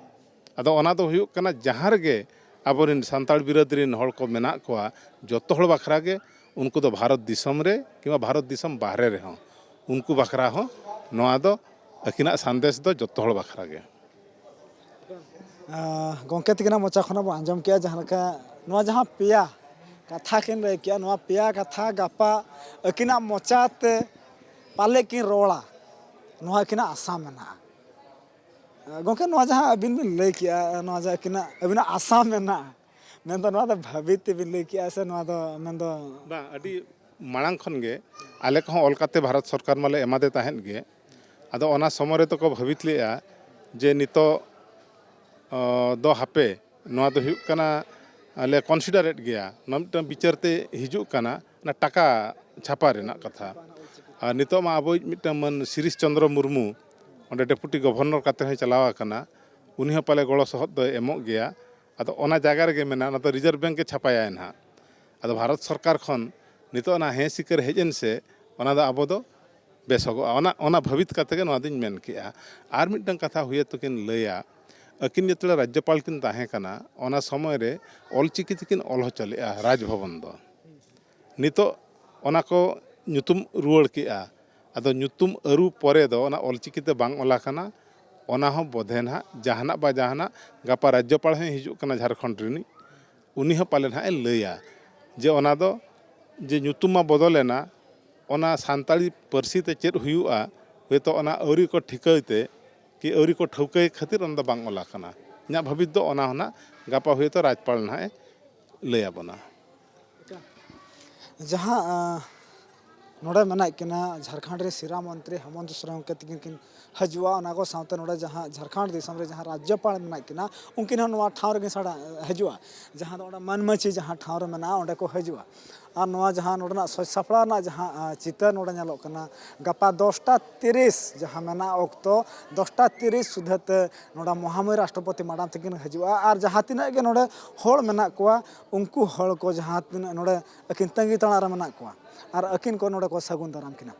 ᱟᱫᱚ ᱚᱱᱟ ᱫᱚ ᱦᱩᱭᱩᱜ ᱠᱟᱱᱟ, ᱡᱟᱦᱟᱸ ᱨᱮᱜᱮ ᱟᱵᱚᱨᱮᱱ ᱥᱟᱱᱛᱟᱲ ᱵᱤᱨᱟᱹᱫ ᱨᱮᱱ ᱦᱚᱲ ᱠᱚ ᱢᱮᱱᱟᱜ ᱠᱚᱣᱟ, ᱡᱚᱛᱚ ᱦᱚᱲ ᱵᱟᱠᱷᱨᱟ ᱜᱮ, ᱩᱱᱠᱩ ᱫᱚ ᱵᱷᱟᱨᱚᱛ ᱫᱤᱥᱚᱢ ᱨᱮ ᱠᱤᱝᱵᱟ ᱵᱷᱟᱨᱚᱛ ᱫᱤᱥᱚᱢ ᱵᱟᱦᱨᱮ ᱨᱮᱦᱚᱸ, ᱩᱱᱠᱩ ᱵᱟᱠᱷᱨᱟ ᱦᱚᱸ ᱱᱚᱣᱟ ᱫᱚ, ᱟᱹᱠᱤᱱᱟᱜ ᱥᱟᱸᱫᱮᱥ ᱫᱚ ᱡᱚᱛᱚ ᱦᱚᱲ ᱵᱟᱠᱷᱨᱟ ᱜᱮ᱾ ᱟᱸ, ᱜᱚᱢᱠᱮ ᱛᱟᱹᱠᱤᱱᱟᱜ ᱢᱚᱪᱟ ᱠᱷᱚᱱᱟᱜ ᱵᱚᱱ ᱟᱸᱡᱚᱢ ᱠᱮᱜᱼᱟ, ᱡᱟᱦᱟᱸ ᱞᱮᱠᱟ ᱱᱚᱣᱟ ᱡᱟᱦᱟᱸ ᱯᱮᱭᱟ ᱠᱟᱛᱷᱟ ᱠᱤᱱ ᱞᱟᱹᱭ ᱠᱮᱜᱼᱟ, ᱱᱚᱣᱟ ᱯᱮᱭᱟ ᱠᱟᱛᱷᱟ ᱜᱟᱯᱟ ᱟᱹᱠᱤᱱᱟᱜ ᱢᱚᱪᱟ ᱛᱮ ᱯᱟᱞᱮ ᱠᱤᱱ ᱨᱚᱲᱟ, ᱱᱚᱣᱟ ᱟᱹᱠᱤᱱᱟᱜ ᱟᱥᱟ ᱢᱮᱱᱟᱜᱼᱟ᱾ ᱟᱸ, ᱜᱚᱢᱠᱮ, ᱱᱚᱣᱟ ᱡᱟᱦᱟᱸ ᱟᱹᱵᱤᱱ ᱵᱤᱱ ᱞᱟᱹᱭ ᱠᱮᱜᱼᱟ, ᱱᱚᱣᱟ ᱡᱟᱦᱟᱸ ᱟᱹᱠᱤᱱᱟᱜ, ᱟᱹᱵᱤᱱᱟᱜ ᱟᱥᱟ ᱢᱮᱱᱟᱜᱼᱟ, ᱢᱮᱱᱫᱚ ᱱᱚᱣᱟ ᱫᱚ ᱵᱷᱟᱹᱵᱤᱛ ᱛᱮᱵᱤᱱ ᱞᱟᱹᱭ ᱠᱮᱜᱼᱟ ᱥᱮ ᱱᱚᱣᱟ ᱫᱚ ᱢᱮᱱᱫᱚ? ᱵᱟᱝ, ᱟᱹᱰᱤ ᱢᱟᱲᱟᱝ ᱠᱷᱚᱱ ᱜᱮ ᱟᱞᱮ ᱠᱚᱦᱚᱸ ᱚᱞ ᱠᱟᱛᱮ ᱵᱷᱟᱨᱚᱛ ᱥᱚᱨᱠᱟᱨ ᱢᱟᱞᱮ ᱮᱢᱟᱫᱮ ᱛᱟᱦᱮᱸᱫ ᱜᱮ᱾ ᱟᱫᱚ ᱚᱱᱟ ᱥᱚᱢᱚᱭ ᱨᱮᱫᱚ ᱠᱚ ᱵᱷᱟᱹᱵᱤᱛ ᱞᱮᱜᱼᱟ ᱡᱮ ᱱᱤᱛᱚᱜ, ᱚ, ᱫᱚ ᱦᱟᱯᱮ, ᱱᱚᱣᱟ ᱫᱚ ᱦᱩᱭᱩᱜ ᱠᱟᱱᱟ, ᱞᱮ ᱠᱚᱱᱥᱤᱰᱟᱨᱮᱫ ᱜᱮᱭᱟ, ᱱᱚᱣᱟ ᱢᱤᱫᱴᱟᱝ ᱵᱤᱪᱟᱹᱨ ᱛᱮ ᱦᱤᱡᱩᱜ ᱠᱟᱱᱟ, ᱚᱱᱟ ᱴᱟᱠᱟ ᱪᱷᱟᱯᱟ ᱨᱮᱱᱟᱜ ᱠᱟᱛᱷᱟ᱾ ᱟᱨ ᱱᱤᱛᱚᱜ ᱢᱟ ᱟᱵᱚᱭᱤᱡ ᱢᱤᱫᱴᱟᱝ ᱢᱟᱹᱱ ᱥᱤᱨᱤᱥ ᱪᱚᱸᱫᱽᱨᱚ ᱢᱩᱨᱢᱩ ᱚᱸᱰᱮ ᱰᱮᱯᱩᱴᱤ ᱜᱚᱵᱷᱚᱨᱱᱚᱨ ᱠᱟᱛᱮ ᱦᱚᱸᱭ ᱪᱟᱞᱟᱣ ᱟᱠᱟᱱᱟ, ᱩᱱᱤ ᱦᱚᱸ ᱯᱟᱞᱮ ᱜᱚᱲᱚ ᱥᱚᱦᱚᱫ ᱫᱚᱭ ᱮᱢᱚᱜ ᱜᱮᱭᱟ᱾ ᱟᱫᱚ ᱚᱱᱟ ᱡᱟᱭᱜᱟ ᱨᱮᱜᱮ ᱢᱮᱱᱟᱜᱼᱟ, ᱚᱱᱟ ᱫᱚ ᱨᱤᱡᱟᱨᱵᱷ ᱵᱮᱝᱠ ᱜᱮ ᱪᱷᱟᱯᱟᱭᱟᱭ ᱱᱟᱦᱟᱜ᱾ ᱟᱫᱚ ᱵᱷᱟᱨᱚᱛ ᱥᱚᱨᱠᱟᱨ ᱠᱷᱚᱱ ᱱᱤᱛᱚᱜ ᱚᱱᱟ ᱦᱮᱸ ᱥᱤᱠᱟᱹᱨ ᱦᱮᱡ ᱮᱱ ᱥᱮ, ᱚᱱᱟ ᱫᱚ ᱟᱵᱚ ᱫᱚ ᱵᱮᱥᱚᱜᱚᱜᱼᱟ᱾ ᱚᱱᱟ, ᱚᱱᱟ ᱵᱷᱟᱹᱵᱤᱛ ᱠᱟᱛᱮ ᱜᱮ ᱱᱚᱣᱟ ᱫᱚᱧ ᱢᱮᱱ ᱠᱮᱜᱼᱟ᱾ ᱟᱨ ᱢᱤᱫᱴᱟᱝ ᱠᱟᱛᱷᱟ ᱦᱩᱭᱟᱹᱛ ᱛᱟᱹᱠᱤᱱ ᱞᱟᱹᱭᱟ, ᱟᱹᱠᱤᱱ ᱡᱮᱛᱮ ᱨᱟᱡᱽᱡᱚᱯᱟᱞ ᱠᱤᱱ ᱛᱟᱦᱮᱸ ᱠᱟᱱᱟ, ᱚᱱᱟ ᱥᱚᱢᱚᱭ ᱨᱮ ᱚᱞᱪᱤᱠᱤ ᱛᱮᱠᱤᱱ ᱚᱞ ᱦᱚᱪᱚ ᱞᱮᱜᱼᱟ ᱨᱟᱡᱽ ᱵᱷᱚᱵᱚᱱ ᱫᱚ᱾ ᱱᱤᱛᱚᱜ ᱚᱱᱟ ᱠᱚ ᱧᱩᱛᱩᱢ ᱨᱩᱣᱟᱹᱲ ᱠᱮᱜᱼᱟ᱾ ᱟᱫᱚ ᱧᱩᱛᱩᱢ ᱟᱹᱨᱩ ᱯᱚᱨᱮ ᱫᱚ ᱚᱱᱟ ᱚᱞᱪᱤᱠᱤ ᱛᱮ ᱵᱟᱝ ᱚᱞ ᱟᱠᱟᱱᱟ, ᱚᱱᱟ ᱦᱚᱸ ᱵᱚᱫᱷᱮ ᱱᱟᱦᱟᱜ ᱡᱟᱦᱟᱱᱟᱜ ᱵᱟ ᱡᱟᱦᱟᱱᱟᱜ, ᱜᱟᱯᱟ ᱨᱟᱡᱽᱡᱚᱯᱟᱲ ᱦᱚᱸᱭ ᱦᱤᱡᱩᱜ ᱠᱟᱱᱟ ᱡᱷᱟᱲᱠᱷᱚᱸᱰ ᱨᱤᱱᱤᱡ, ᱩᱱᱤ ᱦᱚᱸ ᱯᱟᱞᱮ ᱱᱟᱦᱟᱜ ᱮ ᱞᱟᱹᱭᱟ ᱡᱮ ᱚᱱᱟ ᱫᱚ, ᱡᱮ ᱧᱩᱛᱩᱢ ᱢᱟ ᱵᱚᱫᱚᱞᱮᱱᱟ, ᱚᱱᱟ ᱥᱟᱱᱛᱟᱲᱤ ᱯᱟᱹᱨᱥᱤ ᱛᱮ ᱪᱮᱫ ᱦᱩᱭᱩᱜᱼᱟ, ᱦᱚᱭᱛᱳ ᱚᱱᱟ ᱟᱹᱣᱨᱤ ᱠᱚ ᱴᱷᱤᱠᱟᱹᱭ ᱛᱮ ᱠᱤ ᱟᱹᱣᱨᱤ ᱠᱚ ᱴᱷᱟᱹᱣᱠᱟᱹᱭ ᱠᱷᱟᱹᱛᱤᱨ ᱚᱱᱟ ᱫᱚ ᱵᱟᱝ ᱚᱞ ᱟᱠᱟᱱᱟ᱾ ᱤᱧᱟᱹᱜ ᱵᱷᱟᱹᱵᱤᱛ ᱫᱚ ᱚᱱᱟ ᱦᱚᱸ ᱱᱟᱦᱟᱜ ᱜᱟᱯᱟ ᱦᱚᱭᱛᱳ ᱨᱟᱡᱽᱯᱟᱞ ᱱᱟᱦᱟᱜ ᱮ ᱞᱟᱹᱭ ᱟᱵᱚᱱᱟ᱾ ᱡᱟᱦᱟᱸ, ᱟᱸ, ᱱᱚᱰᱮ ᱢᱮᱱᱟᱜ ᱠᱤᱱᱟ ᱡᱷᱟᱲᱠᱷᱚᱸᱰ ᱨᱮ ᱥᱤᱨᱟ ᱢᱚᱱᱛᱨᱤ ᱦᱮᱢᱚᱱᱛ ᱥᱚᱨᱮᱱ ᱜᱚᱢᱠᱮ ᱛᱟᱹᱠᱤᱱ ᱠᱤᱱ ᱦᱤᱡᱩᱜᱼᱟ, ᱚᱱᱟ ᱠᱚ ᱥᱟᱶᱛᱮ ᱱᱚᱰᱮ ᱡᱟᱦᱟᱸ ᱡᱷᱟᱲᱠᱷᱚᱸᱰ ᱫᱤᱥᱚᱢ ᱨᱮ ᱡᱟᱦᱟᱸ ᱨᱟᱡᱽᱡᱚᱯᱟᱲ ᱢᱮᱱᱟᱜ ᱠᱤᱱᱟ, ᱩᱱᱠᱤᱱ ᱦᱚᱸ ᱱᱚᱣᱟ ᱴᱷᱟᱶ ᱨᱮᱠᱤᱱ ᱥᱮᱴᱮᱨ ᱦᱤᱡᱩᱜᱼᱟ, ᱡᱟᱦᱟᱸ ᱫᱚ ᱚᱸᱰᱮ ᱢᱟᱹᱱ ᱢᱟᱹᱪᱤ ᱡᱟᱦᱟᱸ ᱴᱷᱟᱶ ᱨᱮ ᱢᱮᱱᱟᱜᱼᱟ, ᱚᱸᱰᱮ ᱠᱚ ᱦᱤᱡᱩᱜᱼᱟ᱾ ᱟᱨ ᱱᱚᱣᱟ ᱡᱟᱦᱟᱸ ᱱᱚᱰᱮᱱᱟᱜ ᱥᱟᱡᱽ ᱥᱟᱯᱲᱟᱣ ᱨᱮᱱᱟᱜ ᱡᱟᱦᱟᱸ ᱪᱤᱛᱟᱹᱨ ᱱᱚᱰᱮ ᱧᱮᱞᱚᱜ ᱠᱟᱱᱟ, ᱜᱟᱯᱟ ᱫᱚᱥᱴᱟ ᱛᱤᱨᱤᱥ ᱡᱟᱦᱟᱸ ᱢᱮᱱᱟᱜ ᱚᱠᱛᱚ, ᱫᱚᱥᱴᱟ ᱛᱤᱨᱤᱥ ᱥᱩᱫᱷᱟᱹ ᱛᱮ ᱱᱚᱰᱮ ᱢᱚᱦᱟᱢᱟᱹᱭ ᱨᱟᱥᱴᱨᱚᱯᱚᱛᱤ ᱢᱟᱰᱟᱢ ᱛᱟᱹᱠᱤᱱ ᱦᱤᱡᱩᱜᱼᱟ᱾ ᱟᱨ ᱡᱟᱦᱟᱸ ᱛᱤᱱᱟᱹᱜ ᱜᱮ ᱱᱚᱰᱮ ᱦᱚᱲ ᱢᱮᱱᱟᱜ ᱠᱚᱣᱟ, ᱩᱱᱠᱩ ᱦᱚᱲ ᱠᱚ ᱡᱟᱦᱟᱸ ᱛᱤᱱᱟᱹᱜ ᱱᱚᱰᱮ ᱟᱹᱠᱤᱱ ᱛᱟᱺᱜᱤ ᱛᱟᱲᱟᱜ ᱨᱮ ᱢᱮᱱᱟᱜ ᱠᱚᱣᱟ, ᱟᱨ ᱟᱹᱠᱤᱱ ᱠᱚ ᱱᱚᱰᱮ ᱠᱚ ᱥᱟᱹᱜᱩᱱ ᱫᱟᱨᱟᱢ ᱠᱤᱱᱟ᱾